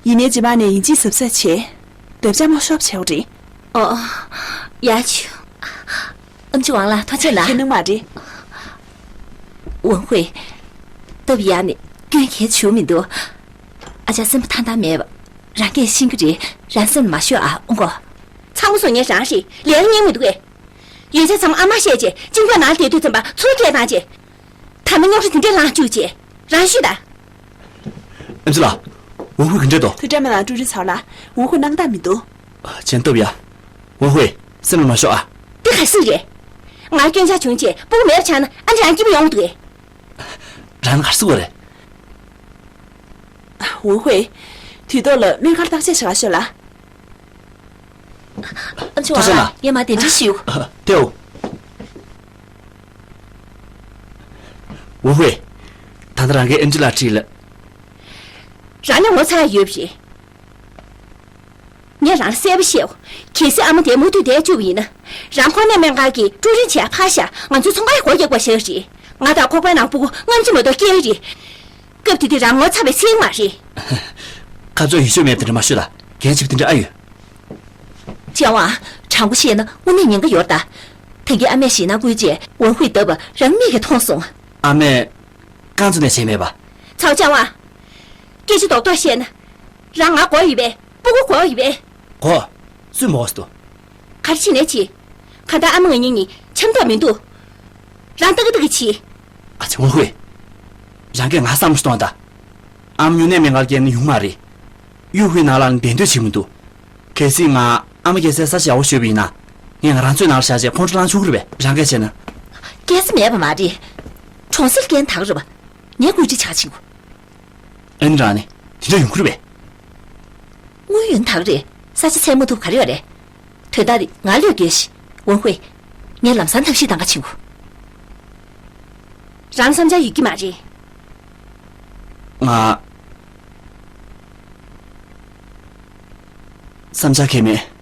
ཡིན་ནའི་རྗེས་མ་ནས་ཡིན་གཅིག་གཟབ་གཟབ་བྱེད། འདབ་ཆགས་མ་ཤོབ་བྱེད་འོ་རེད། ཨོ། ཡ་ཆུ། ཨམ་ཆི་ཝང་ལགས་ཐུགས་རྗེ་གནང་། ཁྱེད་ནང་མ་རེད། ཝུའུ་ཧུའེ། སྟབས་ཡག་ནས་སྐྱོན་གལ་བྱུང་མི་འདུག་ཨ་ཅག་སེམས་པ་ཐང་ཐང་མེད་པ། རང་སྐད་ཤེས་ཀྱི་རེད། རང་སེམས་ལ་མ་ཤོད་ཨ། ཨོ་གོ། ཚང་མ་སོང་ངས་རང་རེད། ལས་ཀ་ཉན་མི་འདུག་གས། ཡོད་ཚད་ཚང་མ་ཨ་མ་བཤད་རྗེས་གཅིན་པ་ནང་བསྡད་དུས་ཙམ་པ་ཚུར་སྐད་བཏང་རྗེས། ཐ་མ་རྙོག་དྲ་དེ་འདྲས་ལངས་བཅུག་རྗེས་རང་ཤོད་ད། ཨེམ་ཆི་ལགས། ཝུན་ཧུའེ་ག་འདྲས་འདུག་ཐུགས་ཁྲལ་མ་གནང་ཀྲུའུ་ཀྲིན་ཚར་ལ། ཝུན་ཧུའེ་སྣང་དག་མི་འདུག་ཅན་སྟོབས་ཡ། ཝུན་ཧུའེ་སེམས་ལ་མ་ཤོག་ཨ། དེ་ག་རེ་ཟེར་རེད། ང་སྐྱོན་ཆ་བྱུང་རྗེས་སྤུ་གུ་མེད་པ་ཆགས་ན་ཨ་ནི་རང་སྐྱིད་པོ་ཡོང་འདུག་གས། རང་ལ་ག་རེ་ཟེར་དགོས་རེད། ཝུན་ཧུའེ། དུས་ཐོག་ལ་སྨན་ཁང་བརྟག་དཔྱད་བྱེད་ག་ཤོག་ལ། ཨ་ཅོ། ཐུགས་རྗེ་ཆེ་ལགས། ངས་མ་གདན་འདྲེན་ཞུ། ཐེའོ། ཝུན་ཧུའེ། ད་ལྟ་རང་གིས་ཨེམ་ཆི་ལགས་ཁྲིད་ལ། རང་ལ་ངོ་ཚ་ཡོད་པ་རེད། ངས་རང་ལ་གསལ་པོ་བཤད། གལ་སྲིད་ཨ་མ་དེ་མུ་མཐུད་བསྡད་བཅུག་པ་ཡིན་ན། རང་ཁོག་ནད་སྨན་ཁང་གི་ཀྲུའུ་རིན་བྱས་ཕར་བཞག་ང་ཚོའི་ཚོང་ཁང་སྒོ་རྒྱག་པ་ཞིག་རེད། ང་དང་ཁོག་པའི་ནང་སྤུ་གུ་སྔ་ཕྱི་མ་གཏོགས་སྐྱེ་གི་རེད། སྐབས་དེ་དུས་རང་ངོ་ཚ་བའི་ཚིག་མ་རེད། ཁ་ཕྱོགས་ཡིད་ཆོས་མེད་པ་དེ་འདྲ་མ་ཤོད་ད། གལ་ཆེ་བ་དེ་འདྲ་ཨ་ཡོད། ཅང་ཝང་། དྲང་པོ་བཤད་ན་དངོས་གནས་ཉེན་ཁ་ཡོད་ད། ད་གིན་ཨ་མས་ཞེད་སྣང་སྐུལ་རྗེས་ཝུན་ཧུའེ་བརྡབས་པ་རང་མིག་གིས་མཐོང་སོང་། ཨ་མས་རྐང་བཙུགས་ནས་བྱས་མེད་པ། ཚའོ་ཅང་ཝང་། སྐད་ཆ་རྡོག་རྡོག་བཤད་ན། རང་ང་དགོས་ཡོད་པས། སྤུ་གུ་དགོས་ཡོད་པས། དགོས། སུས་མ་དགོས་ཟེར་འདུག་ག་རེ་བྱས་ནས་བྱེད། གང་ལྟར་ཨ་མ་ང་གཉིས་གཉིས་འཆམ་ཐབས་མི་འདུག་རང་ལྟ་གི་ལྟ་གི་བྱེད། ཨ་ཅེ་ཝུན་ཧུའེ། རང་གིས་ང་བསམ་བློ་ཞིག་གཏོང་ད། ཨ་མ་སྨྱུང་གནས་སྨན་ཁང་སྐྱེལ་ན་ཡོང་མ་རེད། ཡུས་ཧུའེ་ནང་ལ་ནི་བདེ་འདོད་བྱེད་མི་འདུག་གལ་སྲིད་ང་ཨ་མ་སྐྱེལ་སའི་ས་ཆ་ཡག་པོ་ཤོད་པ་ཡིན་ན། ངས་ང་རང་ཚོའི་ནང་ལ་བཞག་རྗེས་ཁོང་ཁྲོ་ལངས་ཆོག་གི་རེད་པས། རང་སྐད་བཤད་ན། སྐྱེལ་ས་མེད་པ་མ་རེད། གྲོང་གསེབ་སྐྱེལ་ན་ད་ག་རེད་པ། ངས་བཀོད་སྒྲིག་བྱ་ཕྱིན་གོ། ཨ་ནི་རང་ནི་དེ་འདྲ་ཡོང་གི་རེད་པས། དངོས་ཡོད་ད་ག་རེད། ས་ཆ་འཚོལ་མ་ཐུབ་ག་རེ་ཡོད་རེད། དོན་དག་འདི་ང་ལ་ཡོད་རྒྱུ་ཞིག་ཝུན་ཧུའེ། ངས་ལམ་སང་ཐབས་ཤེས་གཏང་ག་ཕྱིན་གོ། རང་བསམ་འཆར་ཡོད་ཀྱི་མ་རེད། ང་བསམ་འཆར་གང་ཡང་མེད།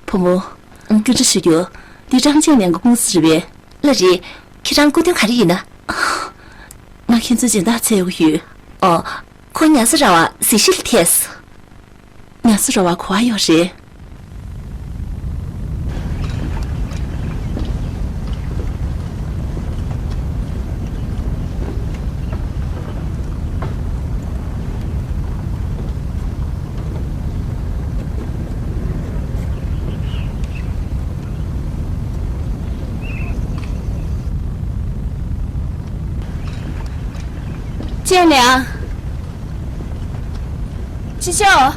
བུ་མོ། སྐུ་འདྲ་ཞུ་རྒྱུ། འདི་ཀྲང་ཅན་ལན་གྱི་ཀུང་སི་རེད་པས། ལགས་རེད། ཁྱེད་རང་སྐུ་དོན་ག་རེ་ཡིན་ན། ང་ཁྱེད་ཚོའི་སྦྱིན་བདག་འཚོལ་གྱི་ཡོད། ཨོ། ཁོ་ཉ་ས་ར་བ་གཟི་བརྗིད་ལ་ཐད་སོང་། ཉ་ས་ར་བ་ག་པར་ཡོད་རེད། ཅན་ལེ་ཨ། ཅི་ཅོ།